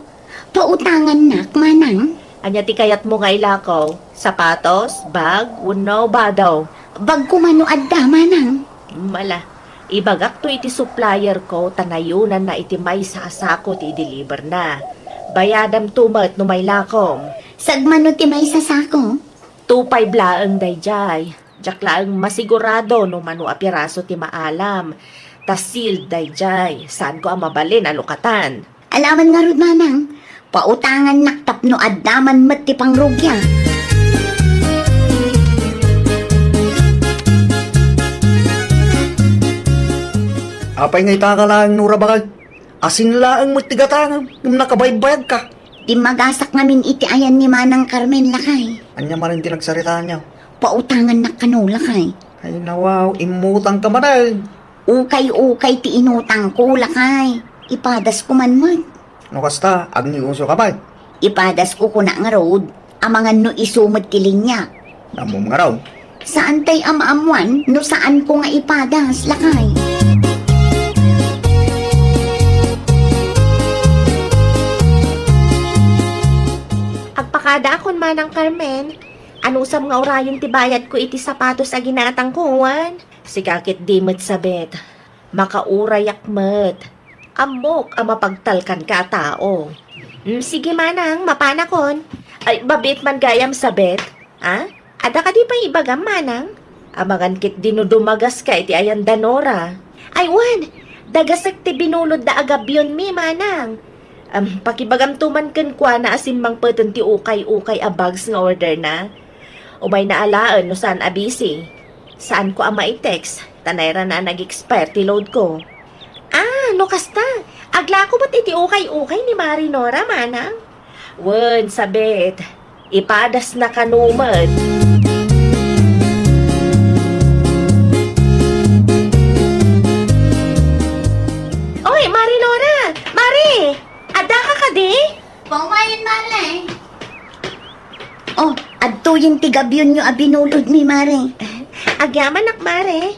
pautangannak, Manang? Ania ti kayatmo nga ilako? Sapatos, bag, wenno badaw? Bag koma no adda, Manang. Mala, ibagakto iti supplier ko ta nayunanna iti maysa a sako ti i-deliver na. Bayadamto met no mailakom. Sagmano ti maysa sako? Two five laeng daydiay. Diak laeng masigurado no mano a piraso ti maalam. Ta sealed daydiay. Saanko a mabalin a lukatan. Alaman ngarud, Manang, pautangannak tapno adda man met ti pangrugia. Apay nga itaka laeng, Nora, bakay? Asin laeng met ti gatangam, ngem nakabaybayagka. Dimmagasak ngamin iti ayan ni Manang Carmen, lakay. Ania manen ti nagsaritaanyo? Pautangannak kano, lakay. Ay, nawaw, immutangka manen. Ukay-ukay ti inutangko, lakay. Ipadasko man met. No kasta, agnegosyoka pay? Ipadasko, kuna ngarud, amangan no isu met ti linia. Ammom ngarud? Saan tay a maammuan no saanko nga ipadas, lakay. Agpakadaakon, Manang Carmen. Anusam nga urayen ti bayadko iti sapatos a ginatangko, wen? Sika ketdi met, Sabet. Makaurayak met. Ammok a mapagtalkanka a tao. Mm, sige, Manang, mapanakon. Ay, babiit man gayam, Sabet. A? Adda kadi pay ibagam, Manang? Amangan ketdi no dumagaska iti ayan da Nora. Ay, wen, dagasek ti binulodda a gabionmi, Manang. Am, pakibagamto man kenkuana a simmangpeten ti ukay-ukay a bags nga orderna. Umayna alaen no saan a busy. Saanko a mai-text, ta nairana a nag-expire ti load ko. Ah, no kasta, aglako met iti ukay-ukay ni Mari Nora, Manang? Wen, Sabet, ipadasna kano met. Oy, Mari Nora! Mari! Addaka kadi? Paumayen, Mare. Oh, adtoyen ti gabionyo a binulodmi, Mare. Agyamanak, Mare.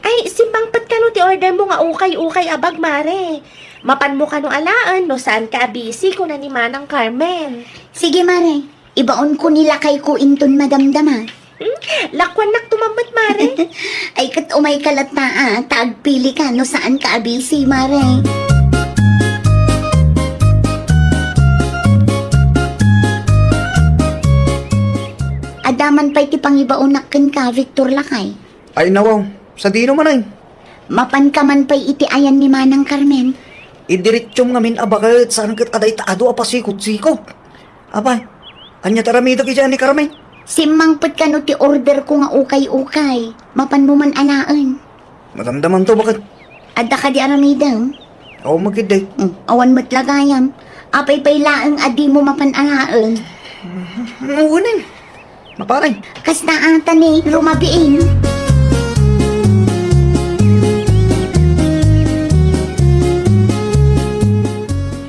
Ay, simmangpet kano ti order mo nga ukay-ukay a bag, Mare. Mapanmo kano alaen no saanka a busy, kuna ni Manang Carmen. Sige, Mare. Ibaonko ni lakayko inton madamdama. Hmm? Lakuannakto man met, Mare. Ay, ket umayka latta, a, ta agpilika no saanka a busy, Mare. Adda man pay ti pangibaonak kenka, Victor, lakay. Ay, nawaw, sadino man ay? Mapanka man pay iti ayan ni Manang Carmen. Idiretsum ngamin a baket, saan ket adda ita adu a pasikot-sikot. Apay, ania ti aramidek idiay ni Carmen? Simmangpet kano ti order ko nga ukay-ukay. Mapanmo man alaen. Madamdaman to, baket. Adda kadi aramidem? Awan met ketdi. Hmm, awan met la gayam. Apay pay laeng a dimo mapan alaen? Maparay. Kasta ata ni rumabiin.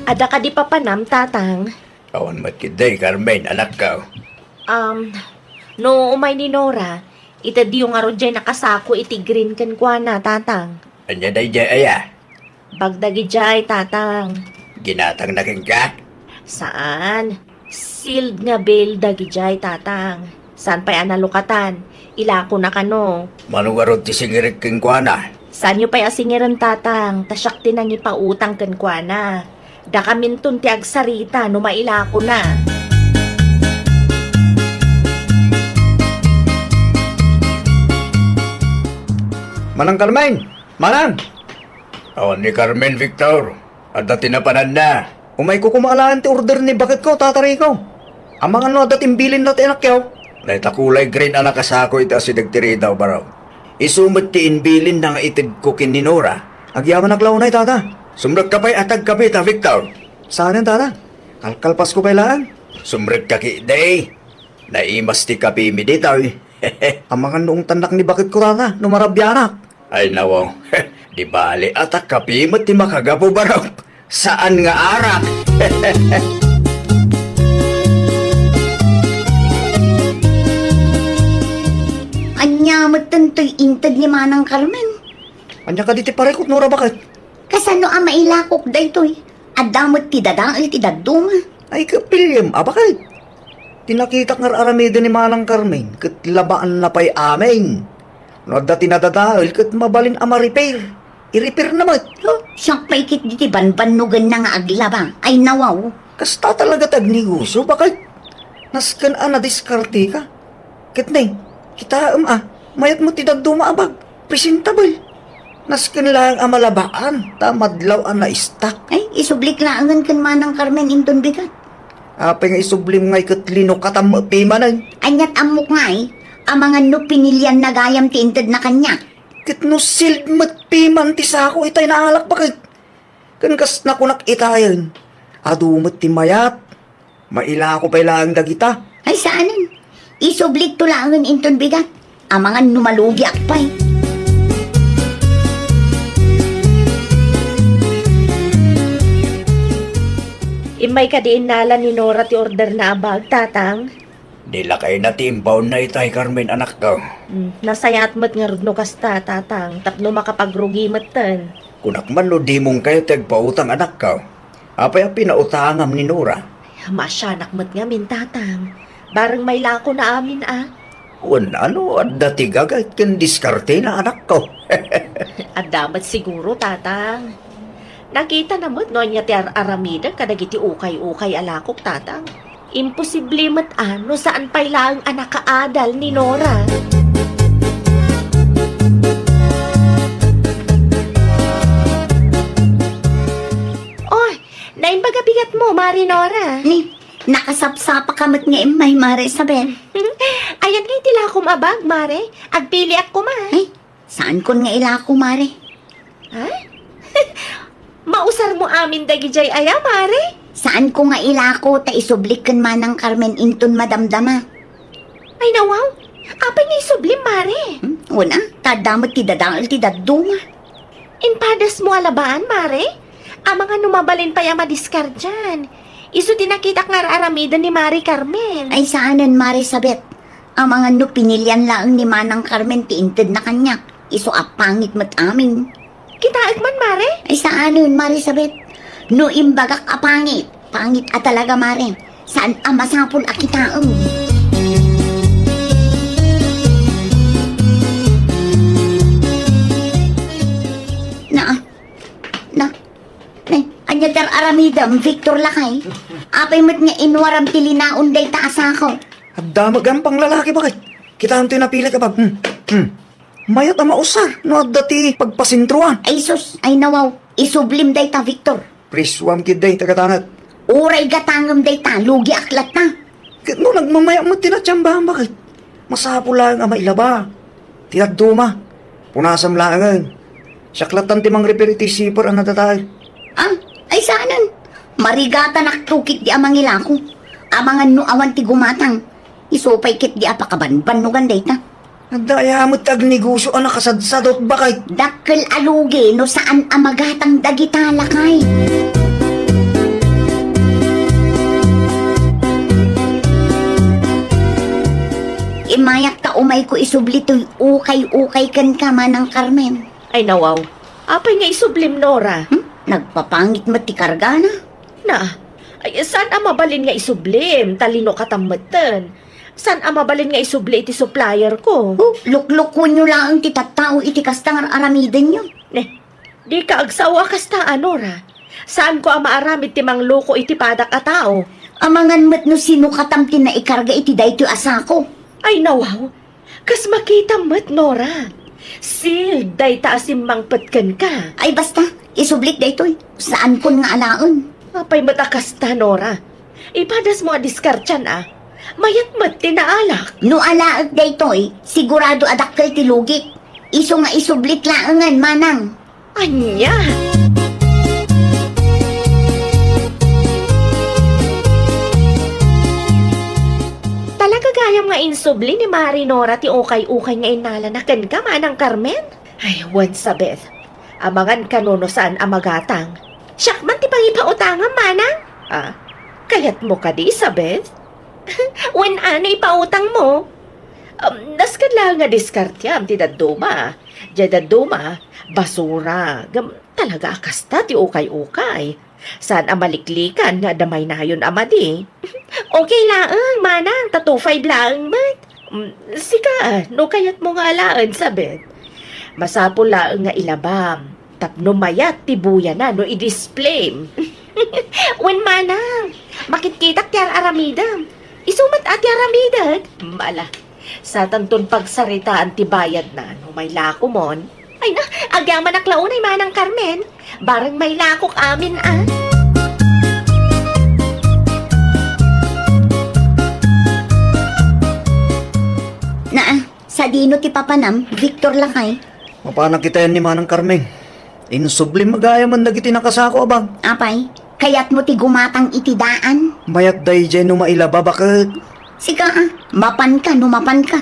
Adda kadi papanam, Tatang? Awan met ketdi, Carmen, anakko. Um, no umay ni Nora, itedyo ngarud jay nakasako iti green kenkuana, Tatang. Ania daydiay aya? Bag dagidiay, Tatang. Ginatangna kenka? Saan. Sealed nga bill dagidiay, Tatang. Saan pay a nalukatan? Ilakona kano. Mano ngarud ti singirek kenkuana? Saanyo pay a singiren, Tatang, ta siak ti nangipautang kenkuana. Dakaminton ti agsarita no mailakona. Manang Carmen! Manang! Awan ni Carmen, Victor. Adda ti napananna. Umayko koma alaen ti order ni baketko, Tata Rico. Amangan no adda ti imbilinna ti anakyo. Dayta kulay green a nakasako iti asideg ti ridaw, baro. Isu met ti imbilinna nga itedko ken ni Nora. Agyamanak la unay, Tata. Sumrekka pay a tagkapita, Victor. Saanen, Tata? Kalkalpasko pay laeng. Sumrekka ketdi. Naimas ti kapimi ditoy. Amangan no ungtannak ni baketko, Tata, no marabianak. Ay, nawaw. Di bale a ta kapi met ti makagapu, barok. Saan nga arak. Ania met daytoy inted ni Manang Carmen? Ania kadi ti parikut, Nora, baket? Kasano a mailakok daytoy? Adda met ti dadael ti dadduma. Ay, kapiliam a baket. Ti nakitak nga ar-aramiden ni Manang Carmen, ket labaanna pay amin. No adda ti nadadael, ket mabalin a ma-repair. I-repairna met. Oh, siak pay ketdi ti banbannogenna nga aglaba. Ay, nawaw. Kasta talaga ti agnegosyo, baket. Nasken a nadiskarteka. Ket ne, kitaem a, mayat met ti dadduma a bag. Presentable. Nasken laeng a malabaan, ta madlaw a na-stock. Ay, isublik laengen ken Manang Carmen inton bigat. Apay nga isublim ngay ket linukatam met pimanen? Aniat ammok ngay, amangan no pinilianna gayam ti intedna kaniak. Ket no sealed met piman ti sako itay naalak, baket. Ken kas nakunak itayen, adu met ti mayat. Mailako pay laeng dagita. Ay, saanen. Isublikto laengen inton bigat. Amangan no malugiak pay. Immay kadi innala ni Nora ti orderna a bag, Tatang? Di lakayna ti imbaonna itay, Carmen, anakko. Hmm, nasayaat met ngarud no kasta, Tatang, tapno makapagrugi metten. Kunak man no dimon kayo ti agpautang, anakko. Apay a pinautangam ni Nora? Maasianak met ngamin, Tatang. Bareng mailakona amin a. Wen, ano, adda ti gagayt ken diskartena, anakko. Adda met siguro, Tatang. Nakitana met no ania ti ar-aramidek kadagiti ukay-ukay a lakok, Tatang. Imposible met a no saan pay laeng a nakaadal ni Nora. Oy, naimbag a bigatmo, Mare Nora. Ni, nakasapsapaka met nga immay, Mare Isabel. Ayan nga iti lakom a bag, Mare. Agpiliak koma. Ay, saankon nga ilako, Mare. Ha? Mausarmo amin dagidiay aya, Mare? Saanko nga ilako ta isublik ken Manang Carmen inton madamdama. Ay, nawaw. Apay nga isublim, Mare? Hmm? Wen a, ta adda met ti dadael ti dadduma. Impadasmo a labaan, Mare? Amangan no mabalin pay a madiskardian. Isu ti nakitak nga ar-aramiden ni Mare Carmen. Ay, saanen, Mare Isabel. Amangan no pinilian laeng ni Manang Carmen ti intedna kaniak, isu a pangit met amin. Kitaek man, Mare? Ay, saanen, Mare Isabel. No imbagak a pangit, pangit a talaga, Mare. Saan a masapul a kitaem. Na, na, na, ania ti ar-aramidem, Victor lakay? Apay met nga inwaram ti linaon dayta a sako? Adda met gayam panglalaki, baket. Kitaem ti napilik a bag. Hmm. Hmm. Mayat a mausar no adda ti pagpasentroan. Ay sus, ay nawaw, isublim dayta, Victor. Prisuam ketdi, ta gatanget. Uray gatangem dayta, lugiak latta. Ket no nagmamayak met ti natsambam, baket? Masapul laeng a mailaba. Ti dadduma, punasam laengen. Siak lattan ti mangrepair iti zipper a nadadael. Ah, ay saanen. Marigatanak ketdi a mangilako. Amangan no awan ti gumatang. Isu pay ketdi a pakabanbannogan dayta. Adda aya met ti agnegosio a nakasadsadot, baket? Dakkel a lugi no saan a magatang dagita, lakay. Immayak ta umayko isubli toy ukay-ukay kenka, Manang Carmen. Ay, nawaw. Apay nga isublim, Nora? Hmm? Nagpapangit met ti kargana. Na, ay, saan a mabalin nga isublim? Talino ka tammetten. Saan a mabalin nga isubli iti supplier ko? Oh, luklukonyo laeng ti tattao iti kasta nga ar-aramidenyo. Ne, dika agsao a kasta, Nora. Saanko a maaramid ti mangloko iti padak a tao. Amangan met no sinokatam ti naikarga iti daytoy a sako. Ay, nawaw. Kas makitam met, Nora. Sealed dayta a simmangpet kenka. Ay, basta, isublik daytoy. Saankon nga alaen. Apay met a kasta, Nora? Ipadasmo a diskartian, a. Mayat met ti naalak. No alaek daytoy, sigurado a dakkel ti lugik. Isu nga isublik laengen, Manang. Ania? Talaga gayam nga insubli ni Mari Nora ti ukay-ukay nga innalana kenka, Manang Carmen? Ay, wen, Sabeth. Amangan kano no saan a magatang. Siak man ti pangipautangam, Manang. Ah, kayatmo kadi, Sabeth? Wen, ano ipautangmo? Um, nasken laeng nga diskartiam ti dadduma. Diay dadduma, basura. Ngem talaga a kasta ti ukay-ukay. Saan a maliklikan nga adda maynayon a madi. Okay laeng, Manang, ta two five laeng met. Mm, sika, no kayatmo nga alaen, Sabeth. Masapul laeng nga ilabam tapno mayat ti buyana no i-displayem. Wen, Manang, makitkitak ti ar-aramidem. Isu met a ti aramidek. Mala, satanton pagsaritaan ti bayadna no mailakomon. Ay na, agyamanak la unay, Manang Carmen. Bareng mailakok amin, a. Naa, sadino ti papanam, Victor lakay? Mapanak itayan ni Manang Carmen. Insublim gayam dagiti nakasako a bag. Apay, kayatmo ti gumatang iti daan? Mayat daydiay no mailaba, baket? Sika, a, mapanka no mapanka.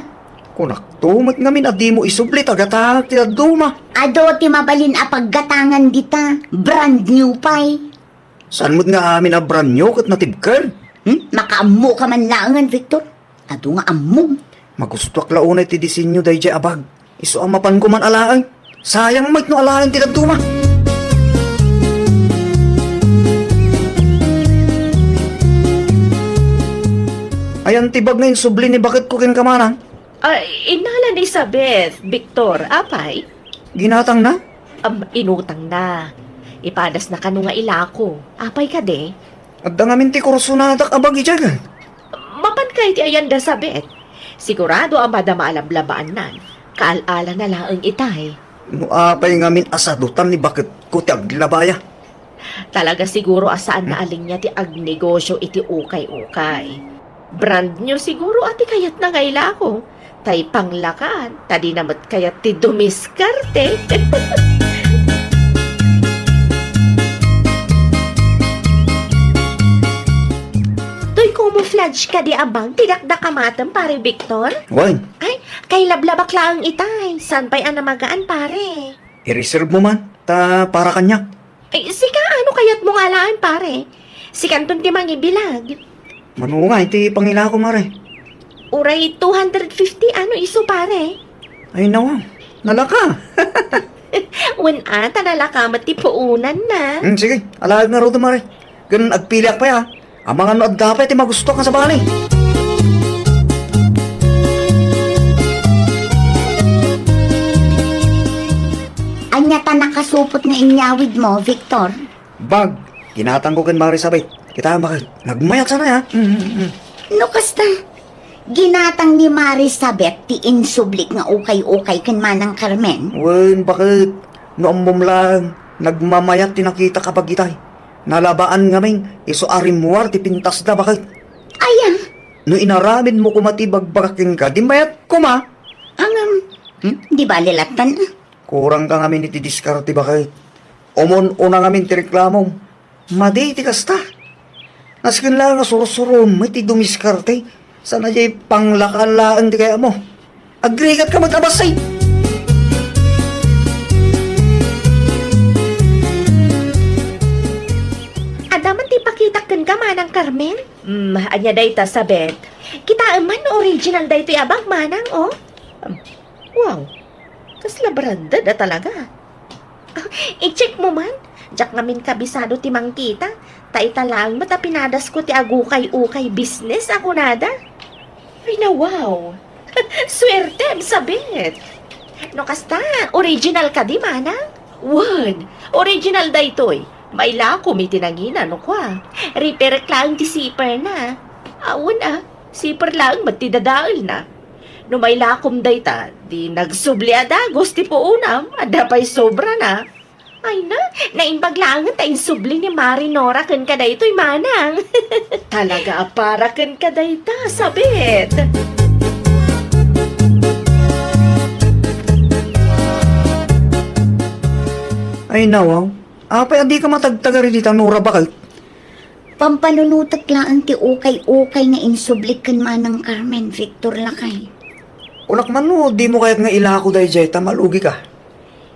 Kunakto met ngamin a dimo isubli ta gatangak ti dadduma. Adu ti mabalin a paggatangan dita, brand new pay. Saan met nga amin a brand new ket natibker? Hmm? Makaammoka man laengen, Victor. Adu nga ammom. Magustoak la unay ti disenyo daydiay a bag. Isu a mapanko man alaen. Sayang met no alaen ti dadduma. Ayan ti bag nga insubli ni baketko kenka, Manang? Ay, innala ni Sabeth, Victor, apay? Ginatangna? Am, inutangna. Ipadasna kano nga ilako. Apay kadi? Adda ngamin ti kursonadak a bag idiay. Mapanka iti ayan da Sabeth. Sigurado a madama a lablabaannan. Kaal-alana laeng itay. No apay ngamin a sadutan ni baketko ti aglabaya? Talaga siguro a saanna a linia ti agnegosyo iti ukay-ukay. Brand new siguro a ti kayatna nga ilako. Tay panglakan, ta dina met kayat ti dumiskarte. Toy camouflage kadi a bag ti dakdakamatem, Pare Victor? Wen. Ay, kailablabak laeng itay. Saan pay a namagaan, pare? I-reserve mo man, ta para kaniak. Ay, sika, ano kayatmo nga alaen, pare? Sikanton ti mangibilag. Mano nga iti pangilako, mare? Uray two hundred fifty, ano isu, pare? Ay, nawa. Nalaka. Wen, ata nalaka met ti puonanna. Hmm, sige, alaek ngarud, mare. Ken agpiliak pay, a. Amangan no adda pay ti magusto nga sabali. Ania ta nakasupot nga inyawidmo, Victor? Bag, ginatangko ken Mare Sabet. Kita, bakit? Nagmayat sana, ya? Mm, mm, mm. No kasta, ginatang ni Mare Sabet ti insublik nga ukay-ukay ken Manang Carmen? Wen, bakit? No ammom laeng, nagmamayat ti nakitak a bag itay. Nalabaan ngamin, isu a rimmuar ti pintasda, baket? Aya, No inaramidmo koma ti ibagbagak kenka, di mayat koma. Ngem, hmm? Di bale lattan, ah. Kurangka ngamin iti diskarte, baket. Umun-una ngamin ti reklamom. Madi ti kasta. Nasken laeng a sursurom met ti dumiskarte. Saan a diay panglakaan laeng ti kayatmo. Agrigatka met a bassit! Adda man ti ipakitak kenka, Manang Carmen? Hmm, ania dayta, Sabet? Kitaem man no original daytoy a bag, Manang, oh. Wow, kasla branded a talaga. I-check mo man. Diak ngamin kabisado ti mangkita, ta ita laeng met a pinadasko ti agukay-ukay business a kunada. Ay, nawaw! Suertem, Sabet! No kasta, original kadi, Manang? Wen, original daytoy. Mailakom iti nangina, no kua. Riperek laeng ti zipperna. Awan a, zipper laeng met ti dadaelna. No mailakom dayta, di nagsubli a dagus ti puonam, adda pay sobrana. Ay na, naimbag laengen ta insubli ni Mari Nora kenka daytoy, Manang. Talaga a para kenka dayta, Sabet. Ay, nawaw. Apay a dika matagtagar iti tanura, baket? Pampanunotek laeng ti ukay-ukay nga insublik ken Manang Carmen, Victor, lakay. Kunak man no dimo kayat nga ilako daydiay ta malugika.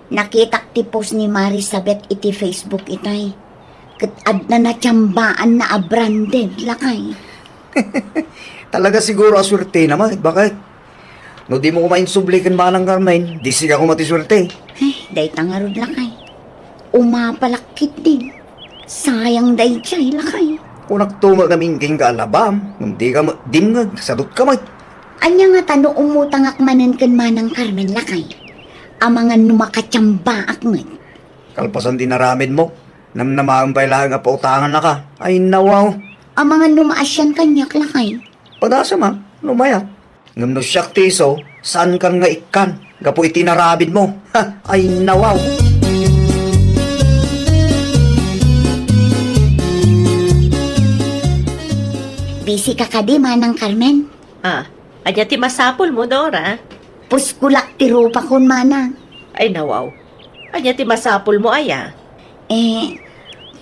Nakitak ti post ni Mari Sabet iti Facebook itay. Ket adda natiambaanna a branded, lakay. Talaga siguro a suertena met, baket? No dimo koma insubli ken Manang Carmen, di sika koma ti suerte. Ay, dayta ngarud, lakay. Umapalak ketdin. Sayang daydiay, lakay. Kunakto met ngamin kenka a labam, ngem dika met dimngeg, sadutka met. Ania ngata no umutangak manen ken Manang Carmen, lakay? Amangan no makatiambaak met. Kalpasan ti inaramidmo, namnamaen pay laeng a pautangannaka. Ay, nawaw. Amangan no maasian kaniak, lakay. Padasam a, no mayat. Ngem no siak ti isu, saankan nga ikkan gapu iti inaramidmo. Ha, ay, nawaw. Busy ka kadi, Manang Carmen? Ah, ania ti masapulmo, Nora? Puskolak ti rupakon, Manang. Ay, nawaw. Ania ti masapulmo aya? Eh,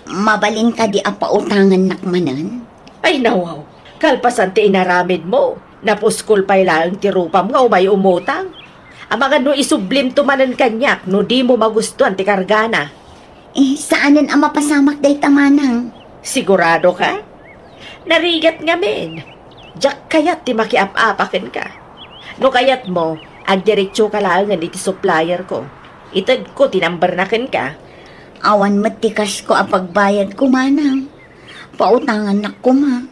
mabalin kadi a pautangannak manen? Ay, nawaw. Kalpasan ti inaramidmo, napuskol pay laeng ti rupam nga umay umutang. Amangan no isublimto manen kaniak no dimo magustuan ti kargana. Eh, saanen a mapasamak dayta, Manang. Sigurado ka? Narigat ngamin. Diak kayat ti makiap-apa kenka. No kayatmo, agdiretso ka laengen iti supplier ko. Itedko ti number na kenka. Awan met ti cash ko a pagbayad ko, Manang. Pautangannak koma.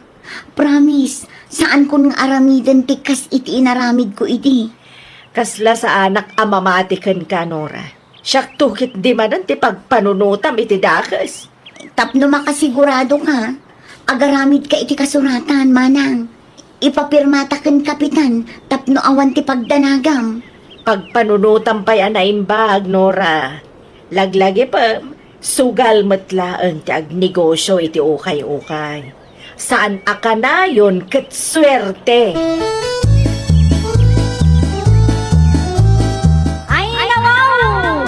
Promise, saankon nga aramiden ti kas iti inaramidko idi. Kasla saanak a mamati kenka, Nora. Siakto ketdi manen ti pagpanunotam iti dakes. Tapno makasigurado ka, agaramid ka iti kasuratan, Manang. Ipapirmata ken kapitan tapno awan ti pagdanagam. Pagpanunotam pay a naimbag, Nora. Laglagipem, sugal met laeng ti agnegosio iti ukay-ukay. Saan a kanayon ket suerte. Ay, nawaw!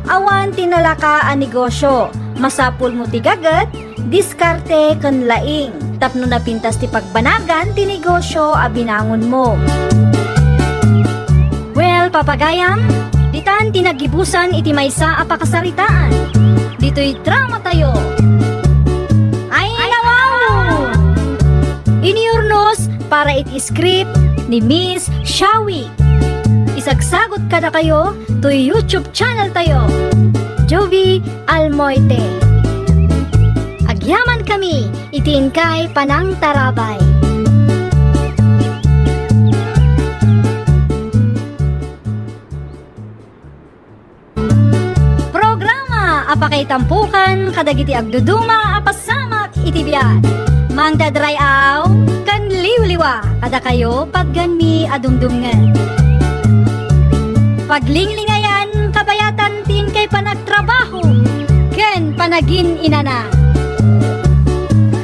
Awan ti nalaka a negosio. Masapulmo ti gaget, diskarte ken laing tapno napintas ti pagbanagan ti negosio a binangonmo. Well, papagayam, ditan ti nagibusan iti maysa a pakasaritaan. Ditoy dramatayo. Ay, nawaw! Inurnos para iti script ni Miss Shawi. Isagsagot kadakayo toy YouTube channel tayo, Jovie Almoite. Agyaman kami iti inkay panangtarabay. Programa a pakaitampokan kadagiti agduduma a pasamak iti biag. Mangdadray-aw ken liwliwa kadakayo patgenmi a dumdumngen. Paglinglingayan kabayatan ti inkay panagtrabaho ken panagin-inana.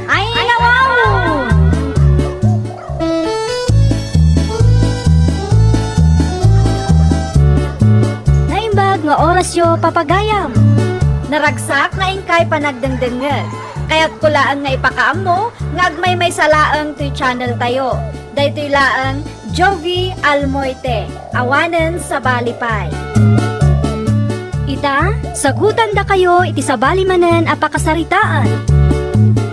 Ay, nawaw! Pasyo, papagayam. Naragsak nga inkay panagdengdengngeg. Kayatko laeng nga ipakaammo nga agmaymaysa laeng toy channel tayo. Daytoy laeng Jovi Almoite, awanen sabali pay. Ita, sagutan dakayo iti sabali manen a pakasaritaan.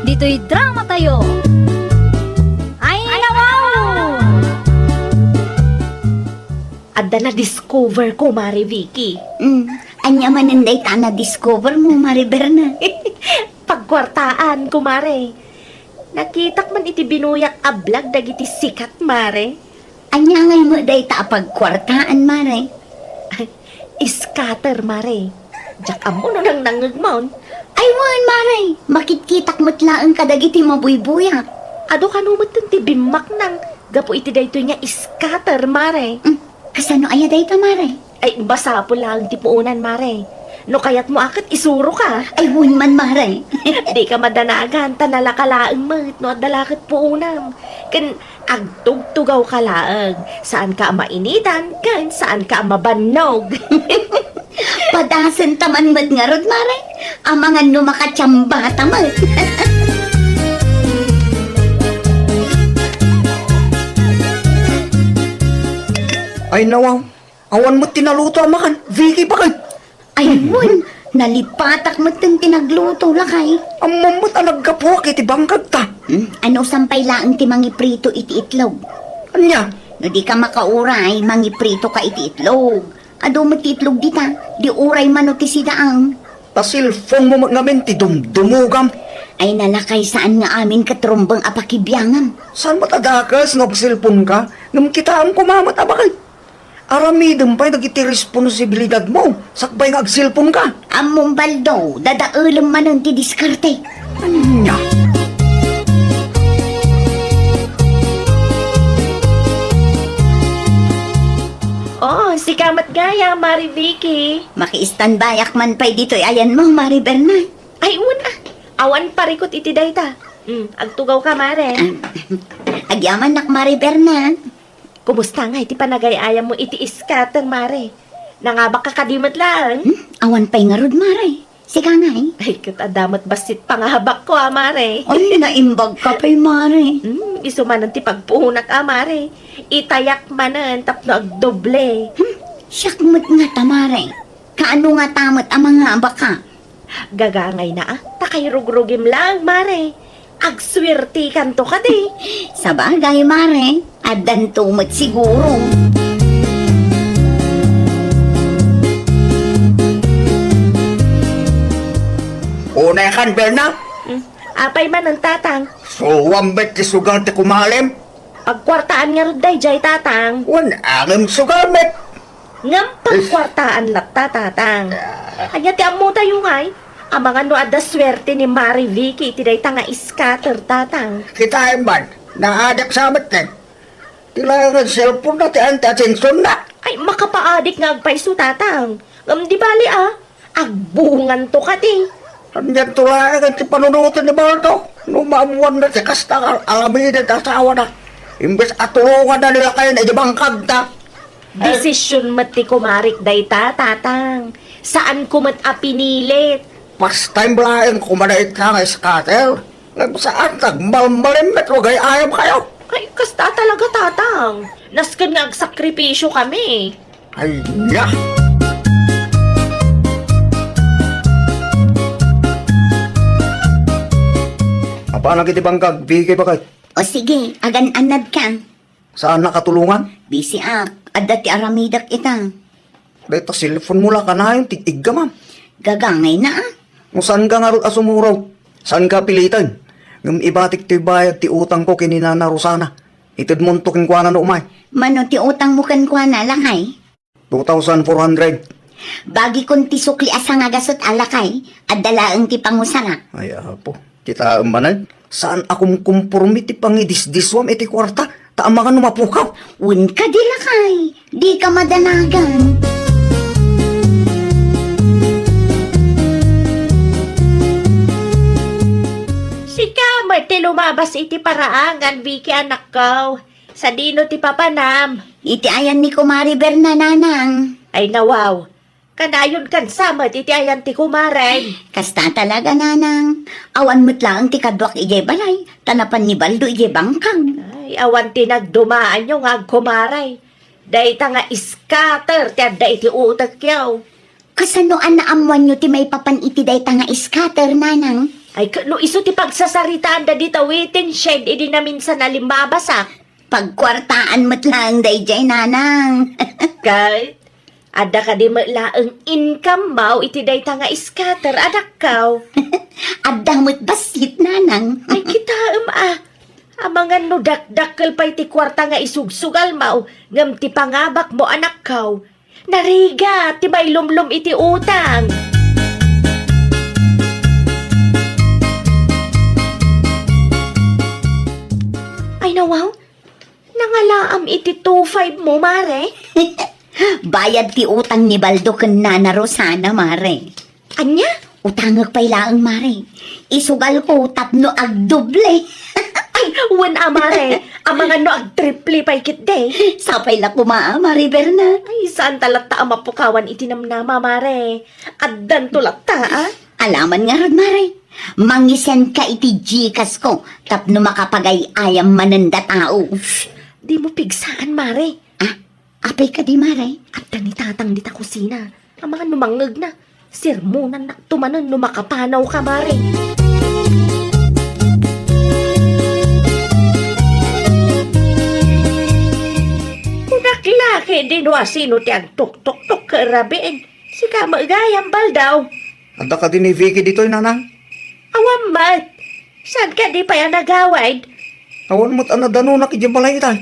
Ditoy drama tayo. Ay, wow! Adda na-discover ko, Mare Vicky. Mm. Ania manen dayta a na-discover mo, Mare Berna? Pagkuartaan, kumare. Nakitak man iti binuyak a vlog dagiti sikat, Mare. Ania ngay met dayta a pagkuartaan, Mare? Scatter, Mare. Diak ammo no nangnangngegmon. Ay, wen, Mare. Makitkitak met laeng kadagiti mabuybuyak. Adu kano met ti bimmaknang gapu iti daytoy nga scatter, Mare. Mm. Kasano aya dayta, Mare? Ay, masapul laeng ti puonan, Mare. No kayatmo a ket isuroka. Ay, wen man, Mare. Dika madanagan, ta nalaka laeng met no adda la ket puonam. Ken agtugtugawka laeng. Saanka a mainitan, ken saanka a mabannog. Padasenta man met ngarud, Mare. Amangan no makatiambata met. Ay, nawaw. Awan met ti naluto a makan. Vicky, bakit? Ay, wen, nalipatak met ti nagluto, lakay. Ammom met a naggapuak iti bangkagta. Hmm? Ano, sampay laeng ti mangiprito iti itlog? Ania? No dika makauray, mangipritoka iti itlog. Adu met ti itlog dita, di uray mano ti sidaam. Ta cellphone mo met ngamin ti dumdumugam. Ay, nalakay, saan nga amin ket rumbeng a pakibiangam. Saan met a dakes no agcellphone ka? Ngem kitaem koma met a bakit? Aramidem pay dagiti responsibilidad mo, sakbay nga agcellphone ka. Ammom, Baldo, dadaelem manen ti diskarte. Ania? Oh, sika met gayam, Mare Vicky. Maki-standbyak man pay ditoy ayanmo, Mare Berna. Ay, wen a. Awan parikut iti dayta. Hmm, agtugawka, Mare. Ah, agyamannak, Mare Berna. Kumusta ngay ti panagay-ayammo iti scatter, Mare? Nangabakka kadi met laeng? Hmm? Awan pay ngarud, Mare. Sika ngay? Ay, ket adda met bassit pangabakko a, Mare. Ay, naimbagka pay, Mare. Hmm, isu manen ti pagpuonak a, Mare. Itayak manen tapno agdoble. Hmm? Siak met ngata, Mare. Kaano ngata met a mangabakka? Gagangayna a, ta kairugrugim laeng, Mare. Agsuertikanto kadi. Sabagay, Mare, addanto met siguro. Unayakan, Berna? Hmm. Apay manen, Tatang? Suam met ti sugal ti kumalem? Agkuartaan ngarud daydiay, Tatang. Wen, angem sugal met. Ngem pagkuartaan latta, Tatang. Ania ti ammotayo ngay? Amangan no adda suerte ni Mare Vicky iti dayta nga scatter, Tatang. Kitaem man, naadik sa met ken. Ti laengen cellphone na ti anti-attention na. Ay, makapaadik nga agpayso, Tatang. Ngem di bali, a. Agbunganto kadi. Anianto laeng ti panunoten ni Baldo? No maammuanna ti kasta nga aramiden ti asawana, imbes a tulonganna ni lakayen iti bangkagda. Desisyon met ti kumarik dayta, Tatang. Saanko met a pinilit. Pastime laeng koma dayta nga scatter. Ngem saan, agmalmalem met, agay-ayam kayo. Ay, kasta talaga, Tatang. Nasken nga agsakripisyo kami. Ay, ya! Apanak iti bangkag, Vicky, bakit? O sige, agan-anad ka. Saan nakatulungan? Busy ak. Adda ti aramidek ita. Dayta cellphone mo la kanayon, tig-igga, ma'am. Gagangay na, ah. No saan ka ngarud a sumuraw? Saan ka pilitan? Ngem ibatik toy bayad ti utang ko ken ni Nana Rosana. Itedmonto kenkuana no umay. Mano ti utang mo kenkuana, lakay? Two thousand four hundred. Bagikon ti sukli a sangagasut a lakay, adda laeng ti pangusara. Ay, apo, kitaem manen, saan a kumkumpormi ti pangidisdiswam iti kuarta, ta amangan no mapukaw. Wen kadi lakay, dika madanagan. Sika met ti lumabas iti paraangan, Vicky, anakko. Sadino ti papanam? Iti ayan ni Kumare Berna, nanang. Ay, nawaw. Kanayon kansa met iti ayan ti kumarem. Kasta talaga, nanang. Awan met laeng ti kaduak idiay balay, ta napan ni Baldo idiay bangkag. Ay, awan ti nagdumaanyo nga agkumare. Dayta nga scatter ti adda iti utekyo. Kasano a naammoanyo ti maipapan iti dayta nga scatter, nanang? Ay, ket no isu ti pagsasaritaanda dita waiting shed idi naminsan a limmabasa. Pagkuartaan met laeng daydiay, nanang. Ket, adda kadi met laeng income mo iti dayta nga scatter, anakko? Adda met bassit, nanang. Ay, kitaem a. Amangan no dakdakkel pay ti kuarta nga isugsugal mo, ngem ti pangabak mo, anakko, narigat ti mailumlom iti utang. Ay, nawaw, nangalaam iti two five mo, mare? Bayad ti utang ni Baldo ken Nana Rosana, mare. Ania? Utangek pay laeng, mare. Isugalko tapno agdoble. Ay, wen a, mare. Amangan no agtriple pay ketdi. Sapay la koma, a, Mare Berna. Ay, saanta latta a mapukawan iti namnama, mare. Addanto latta, a. Alaman ngarud, mare. Mangisend ka iti Gcash ko tapno makapagay-ayam manen datao. Shh! Dimo pigsaan, mare. A? Apay kadi, mare? Adda ni tatang dita kusina. Amangan no mangngegna, sermonannakto manen no makapanaw ka, mare. Kunak la ketdi no asino ti agtuktuktok ket rabiin. Sika met gayam, Baldo. Adda kadi ni Vicky ditoy, nanang? Awan met. Saan kadi pay a nagawid? Awan met a nadanonak idiay balay itay.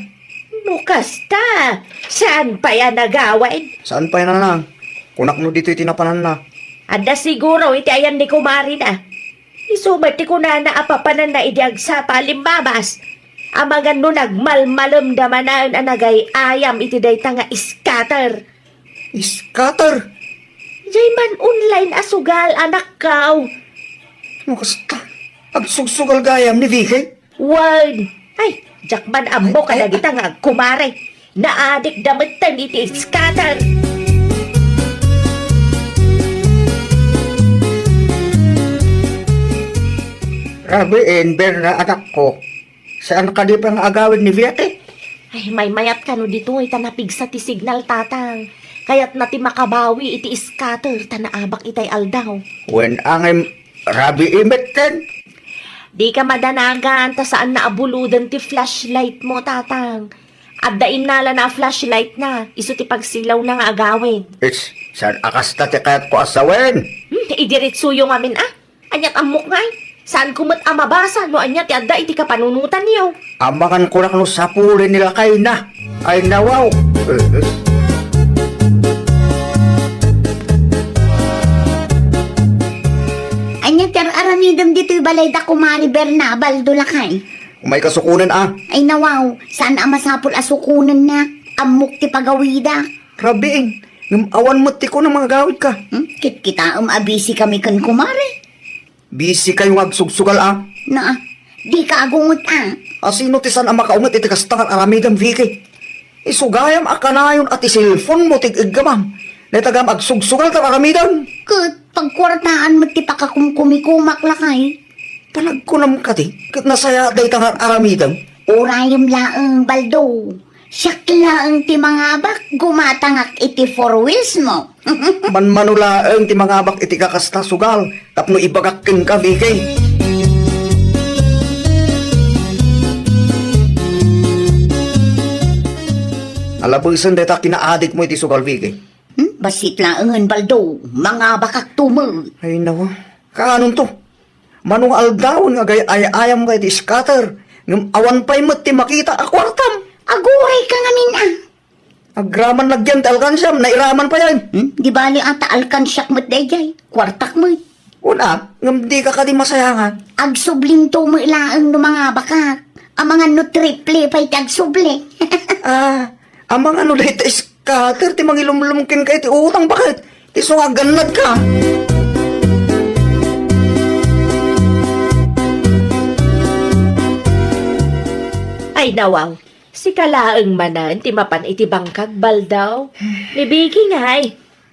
No kasta, saan pay a nagawid? Saan pay, nanang? Kunak no ditoy ti napananna. Adda siguro iti ayan ni kumarina. Isu met ti kunana a papananna idi agsapa a limmabas. Amangan no nagmalmalemda manen a nagay-ayam iti dayta nga scatter. Scatter? Jay man online a sugal, anakko. No kasta, agsugsugal gayam ni Vicky? Wen. Ay, diak man ammo kadagita nga agkumare. Naadikda metten iti scatter. Rabiin, Berna, anakko. Saan kadi pay nga agawid ni Vicky? Ay, maymayat kano ditoy ta napigsa ti signal, tatang. Kayatna ti makabawi iti scatter ta naabak itay aldaw. Wen, angem, rabii metten. Dika madanagan ta saanna a buloden ti flashlight mo, tatang. Adda innalana a flashlight na, isu ti pagsilawna nga agawid. It's, saan a kasta ti kayatko a sawen? Hmm, idiretsoyo ngamin, a. Aniat ammok ngay? Saanko met a mabasa no ania ti adda iti kapanunotanyo. Amangan kunak no sapuli ni lakayna. Ay, nawaw. Ania ti ar-aramidem ditoy balay da Kumare Berna, Baldo, lakay? Umay ka sukonen, a. Ay, nawaw, saan a masapul a sukonenna. Ammok ti pagawida. Rabiin, ngem awan met ti kunam nga agawidka. Hmm? Kitkitaem a busy kami ken kumare. Busy kayo nga agsugsugal, a? Na, dika agungot, a. Asino ti saan a makaunget iti kasta nga aramidem, Vicky? Isu gayam a kanayon a ti cellphone mo ti ig-iggamam. Dayta gayam agsugsugal ta aramidem. Ket pagkuartaan met ti pakakumkumikomak, lakay. Panagkunam kadi, ket nasayaat dayta nga aramidem? Urayem laeng, Baldo. Siak laeng ti mangabak, gumatangak iti four wheels mo. Manmano laeng ti mangabak iti kakasta sugal tapno ibagak kenka, Vicky. Alabesen dayta kinaadikmo iti sugal, Vicky. Hmm? Bassit laengen, Baldo. Mangabakakto met. Ay, nawa. Kaanonto? Mano nga aldawen nga agay-ayam ka iti scatter, ngem awan pay met ti makita a kuartam. Aguray ka ngamin, a. Agraman lagyan ti alkansiam, nairaman pay, ay. Hmm? Di bali ata alkansiak met daydiay. Kuartak met. Una, ngem dika kadi masayangan. Agsublinto met laeng no mangabakak. Amangan no triple pay ti agsubli. Ah, amangan no dayta scatter ti mangilumlom kenka iti utang, baket ti isu nga agannadka. Ay, nawaw. Sika laeng manen ti mapan iti bangkag, Baldo. Ni Vicky ngay.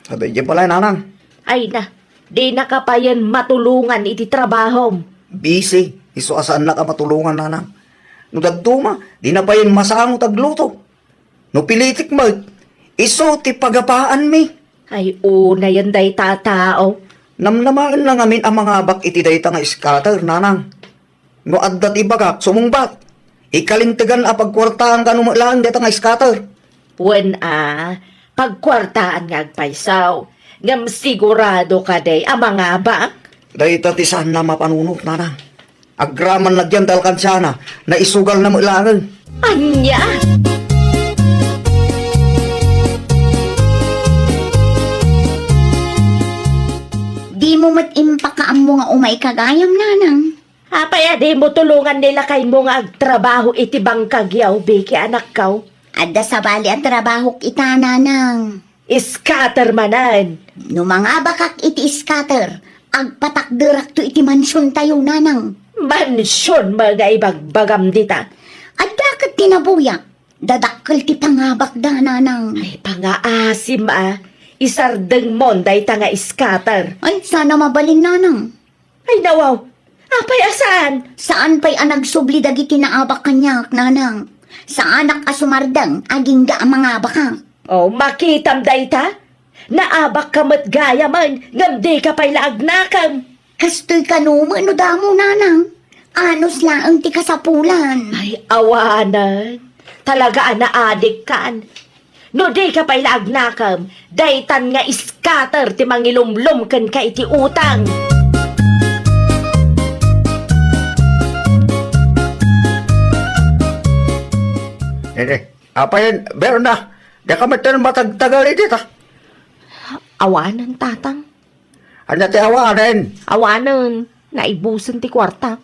Adda idiay balay, nanang. Ay na, dinaka payen matulongan iti trabahom. Busy, isu a saannak a matulongan, nanang. No dadduma, dina payen masango ti agluto. No pilitik met, isu ti pagapaanmi. Ay, unayen dayta a tao. Namnamaenna ngamin a mangabak iti dayta nga scatter, nanang. No adda ti ibagak, sumungbat. Ikalintegan a pagkuartaan kano met laeng dayta nga scatter. Wen a, pagkuartaan nga agpayso. Ngem sigurado kadi a mangabak? Dayta ti saanna mapanunot, nanang. Agraman na diay ti alkansiana, naisugalna met laeng. Ania? Dimo met impakaammo nga umayka gayam, nanang. Apay a dimo tulongan ni lakaymo nga agtrabaho iti bangkagyo, Vicky, anakko? Adda sabali a trabahok ita, nanang. Scatter manen. No mangabakak iti scatter, agpatakderakto iti mansiontayo, nanang. Mansion met nga ibagbagam dita? Adda ket ti nabuya. Dadakkel ti pangabakda, nanang. Ay, pangaasim a. Isardengmon dayta nga scatter. Ay, sana mabalin, nanang. Ay, nawaw. Apay a saan? Saan pay a nagsubli dagiti naabak kaniak, nanang. Saanak a sumardeng, agingga a mangabakak. Oh, makitam dayta? Naabakka met gayamen, ngem dika pay la agnakem. Kastoy kano met no damo, nanang. Anus laeng ti kasapulan. Ay, awanen. Talaga a naadikkan. No dika pay la agnakem, daytan nga scatter ti mangilumlom kenka iti utang. Dede, apay, Berna, dika met ten matagtagal iti ta? Awanen, tatang. Ania ti awanen? Awanen, naibusen ti kuarta.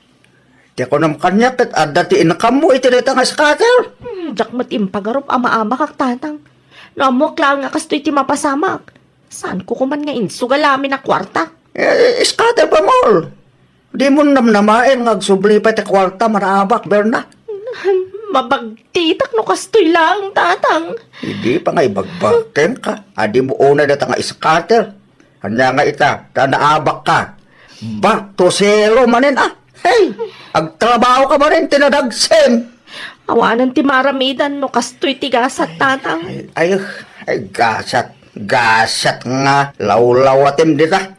Ti kunam kaniak ket adda ti inkammo iti dayta nga scatter. Hmm, diak met impagarup a maabakak, tatang. No ammoak laeng a kastoy ti mapasamak, saanko koman nga insugal amin a kuarta. Eh, scatter pa, Mol. Dimo namnamaen nga agsubli pay ti kuarta, manaabak, Berna. Mabagtitak no kastoy laeng, tatang. Idi pa nga ibagbag kenka, a dimo unay dayta nga scatter. Ania nga ita, ta naabakka. Back to zero manen, ah. Hey, agtrabahoka manen, ti nadagsen. Awanen ti maaramidan no kastoy ti gasat, tatang. Ay, ay, ay, gasat, gasat nga lawlawatem dita.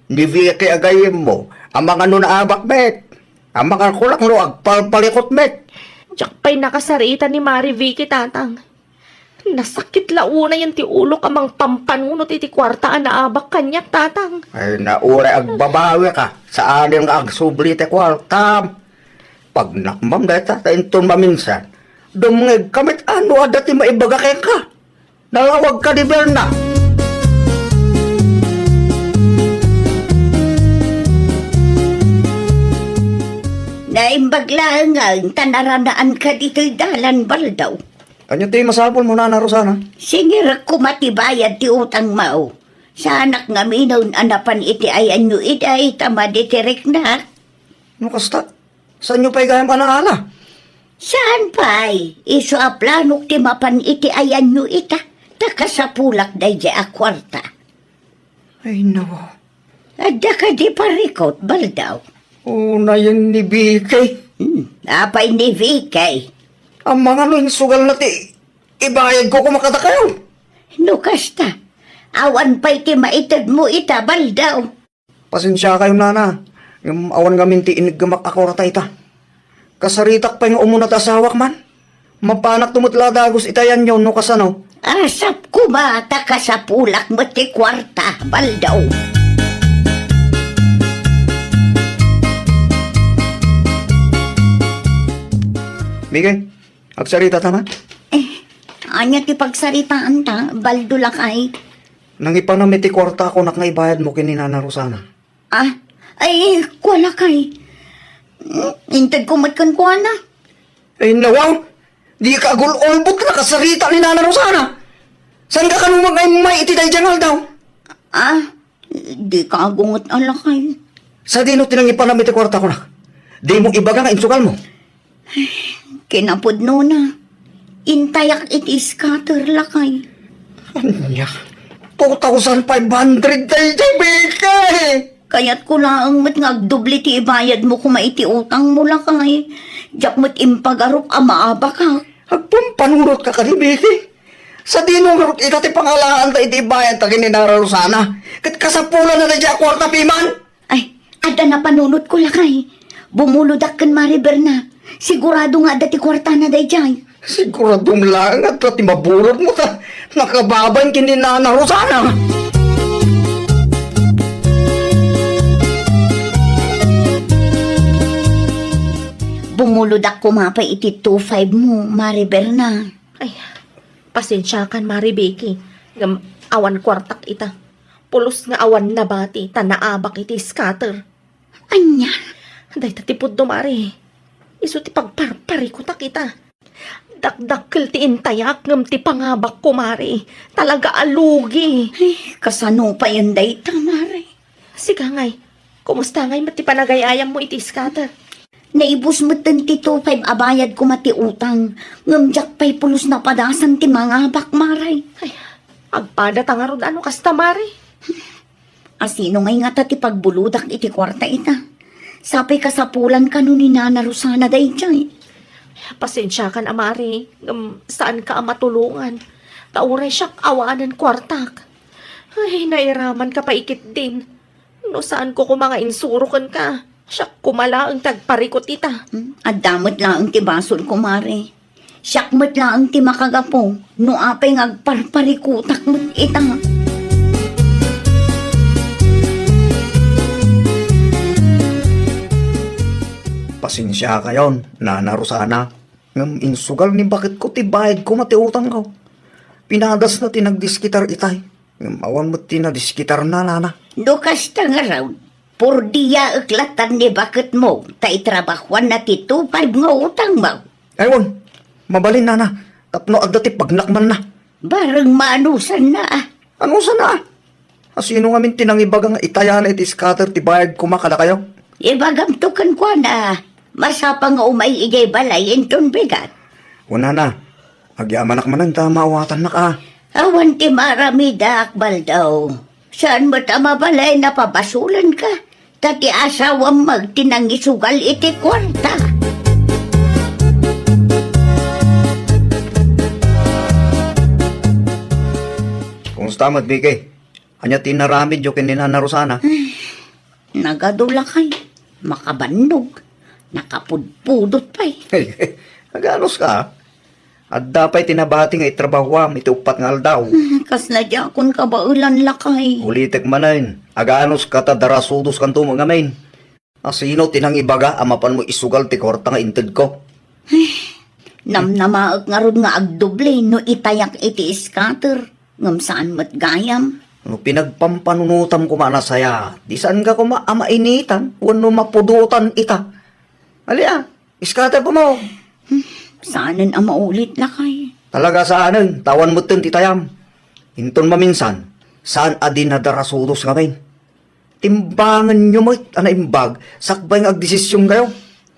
Ni Vicky a gayyemmo, amangan no naabak met. Amangan ko lang no agpalpalikot met. Diak pay nakasarita ni Mari Vicky, tatang. Nasakit la unayen ti ulok a mangpampanunot iti kuarta a naabak kaniak, tatang. Ay, na uray agbabawika, saanen nga agsubli ti kuartam. Pagnakmam dayta, ta inton maminsan, dumngegka met no adda ti maibaga kenka. Nalawagka ni Berna. Naimbag laeng ta naranaanka ditoy dalan, Baldaw. Ania ti masapulmo, Nana Rosana? Singirek koma ti bayad ti utangmo. Saanak ngaminen a napan iti ayanyo idiay ta madi ti riknak. No kasta, saanyo pay gayam a naala? Saan pay? Isu a planok ti mapan iti ayanyo ita, ta kasapulak daydiay a kuarta. Ay, nawa. Adda kadi parikut, Baldaw? Unayen ni Vicky. Hmm, apay ni Vicky? Amangan no insugalna ti ibayadko koma kadakayo. No kasta, awan pay ti maitedmo ita, Baldaw. Pasensiakayo, Nana. Ngem awan ngamin ti iniggemak a kuarta ita. Kasaritak pay nga umuna ti asawak man. Mapanakto met la a dagus iti ayanyo no kasano. Asap koma ta kasapulak met ti kuarta, Baldaw. Miguel, agsaritata man? Eh, ania ti pagsaritaanta, Baldo lakay? Nangipanam iti kuarta a kunak nga ibayadmo ken ni Nana Rosana. Ah, ay, kua lakay. Hmm, intedko met kenkuana. Ay, nawaw! Dika agul-ulbod, nakasarita ni Nana Rosana. Saanka kano nga immay iti daydiay nga aldaw? Ah, dika agunget a lakay. Sadino ti nangipanam iti kuarta, kunak? Dimo ibaga nga insugalmo? Kinapudnona, intayak iti scatter, lakay. Ania? two thousand five hundred daydiay, Biki. Kayatko laeng met nga agdubli ti ibayadmo koma iti utangmo, lakay. Diak met impagarok a maabakak. Agpampanunotka kadi, Biki? Sadino ngarud ita ti pangalaanta iti ibayadta ken ni Nana Rosana? Ket kasapulanna daydiay a kuarta piman? Ay, adda napanunotko, lakay. Bumulodak ken Mari Berna. Sigurado nga adda ti kuartana daydiay. Siguradom laeng adda ti mabulodmo ta nakababain ken ni Nana Rosana. Bumulodak koma pay iti two five mo, Mari Berna. Ay, pasensiakan, Mari Biki, ngem awan kuartak ita. Pulos nga awan nabati ta naabak iti scatter. Ania? Dayta ti pudno, Mari. Isu ti pagparparikutak ita. Dakdakkel ti intayak ngem ti pangabakko, Mari. Talaga a lugi. Ay, kasano payen dayta, Mari? Sika ngay, kumusta ngay met ti panagay-ayammo iti scatter? Naibus metten ti two five a bayad koma ti utang, ngem diak pay pulos napadasan ti mangabak, Mari. Ay, agpada ta ngarud a no kasta, Mari. Asino ngay ngata ti pagbulodak iti kuarta ita? Sapay kasapulan kano ni Nana Rosana daydiay. Pasensiakan a, Mari, ngem saanka a matulongan. Ta uray siak awanen kuartak. Ay, nairamanka pay ketdin. No saanko koma nga insuro kenka, siak koma laeng ti agparikut ita. Hmm, adda met laeng ti basolko, Mari. Siak met laeng ti makagapu no apay nga agparparikutak met ita. Pasensiakayon, Nana Rosana, ngem insugal ni baketko ti bayad koma ti utangko. Pinadasna ti nagdiskitar itay, ngem awan met ti nadiskitarna, Nana. No kasta ngarud, purdiaek lattan ni baketmo ta itrabahuanna ti two five nga utangmo. Ay, wen, mabalin, Nana, tapno adda ti pagnakmanna. Bareng maanusanna. Anusanna? Asino ngamin ti nangibaga nga itayana iti scatter ti bayad koma kadakayo? Ibagamto kenkuana, masapa nga umay idiay balay inton bigat. Wen, Nana, agyamanak manen ta maawatannak a. Awan ti maaramidak, Baldaw. Saan met a mabalin a pabasolenka, ta ti asawam met ti nangisugal iti kuarta. Kumusta met, Biki? Ania ti inaramidyo ken ni Nana Rosana? Nagadu, lakay. Makabannog. Nakapudpudot pay. Aganuska? Adda pay ti nabati nga itrabahuam iti uppat nga aldaw. Kasla diakon kabaelan, lakay. Ulitek manen, aganuska ta darasudoskanto met ngamin. Asino ti nangibaga a mapanmo isugal ti kuarta nga intedko? Namnamaek ngarud nga agdubli no itayak iti scatter, ngem saan met gayam. No pinagpampanunotam koma a nasayaat, di saanka koma a mainitan wenno mapudotan ita. Ali a, scatter koma. Hmm, saanen a maulit, lakay. Talaga saanen, ta awan metten ti itayam. Inton maminsan, saan a di nadarasudos ngamin. Timbangenyo met a naimbag sakbay nga agdesisionkayo.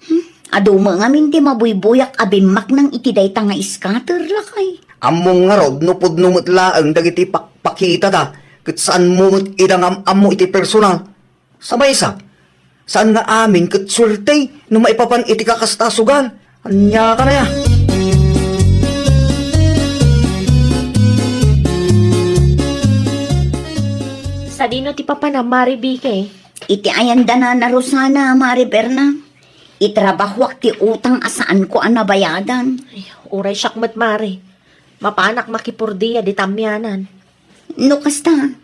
Hmm, adu met ngamin ti mabuybuyak a bimmaknang iti dayta nga scatter, lakay. Ammom ngarud no pudno met laeng dagiti pakpakitata ket saanmo met ida nga am-ammo iti personal. Sa maysa, saan nga amin ket suerte no maipapan iti kakasta a sugal. Ania kanaya? Sadino ti papanam, Mari Biki? Iti ayan da Nana Rosana, Mari Berna. Itrabahuak ti utang a saanko a nabayadan. Ay, uray siak met, Mari. Mapanak makipurdia ditan amianan. No kasta,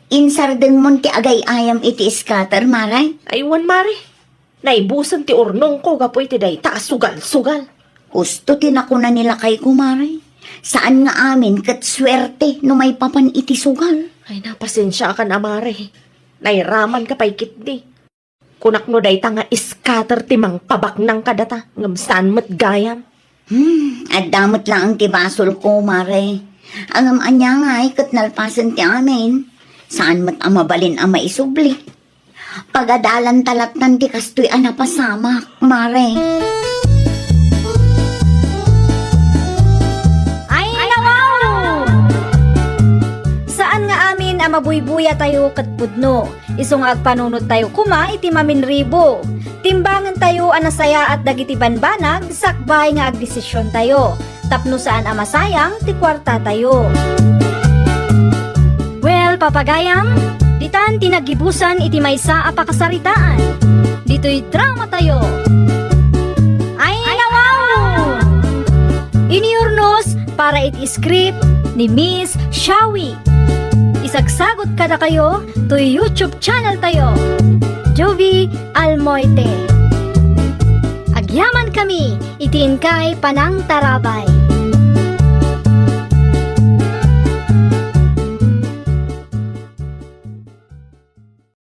insardengmon ti agay-ayam iti scatter, Mari? Ay, wen, Mari. Naibusen ti urnongko gapu iti dayta a sugal-sugal. Husto ti nakuna ni lakayko, Mari. Saan nga amin ket suerte no maipapan iti sugal. Ay, napasensiakan a, Mari. Nairamanka pay ketdi. Kunak no dayta nga scatter ti mangpabaknang kadata, ngem saan met gayam. Hmm, adda met laeng ti basolko, Mari. Ngem ania ngay ket nalpasen ti amin? Saan met a mabalin a maisubli? Pagadalanta lattan ti kastoy a napasamak, Mari. Ay, nawaw! Saan nga amin a mabuybuyatayo ket pudno. Isu nga agpanunottayo koma iti maminribo. Timbangentayo a nasayaat dagiti banbanag sakbay nga agdesisiontayo tapno saan a masayang ti kuartatayo. Well, papagayam, ditan ti naggibusan iti maysa a pakasaritaan. Ditoy dramatayo. Ay, nawaw! Iniurnos para iti script ni Miss Shawi. Isagsagot kadakayo toy YouTube channel tayo, Juvie Almoite. Agyaman kami iti inkay panangtarabay.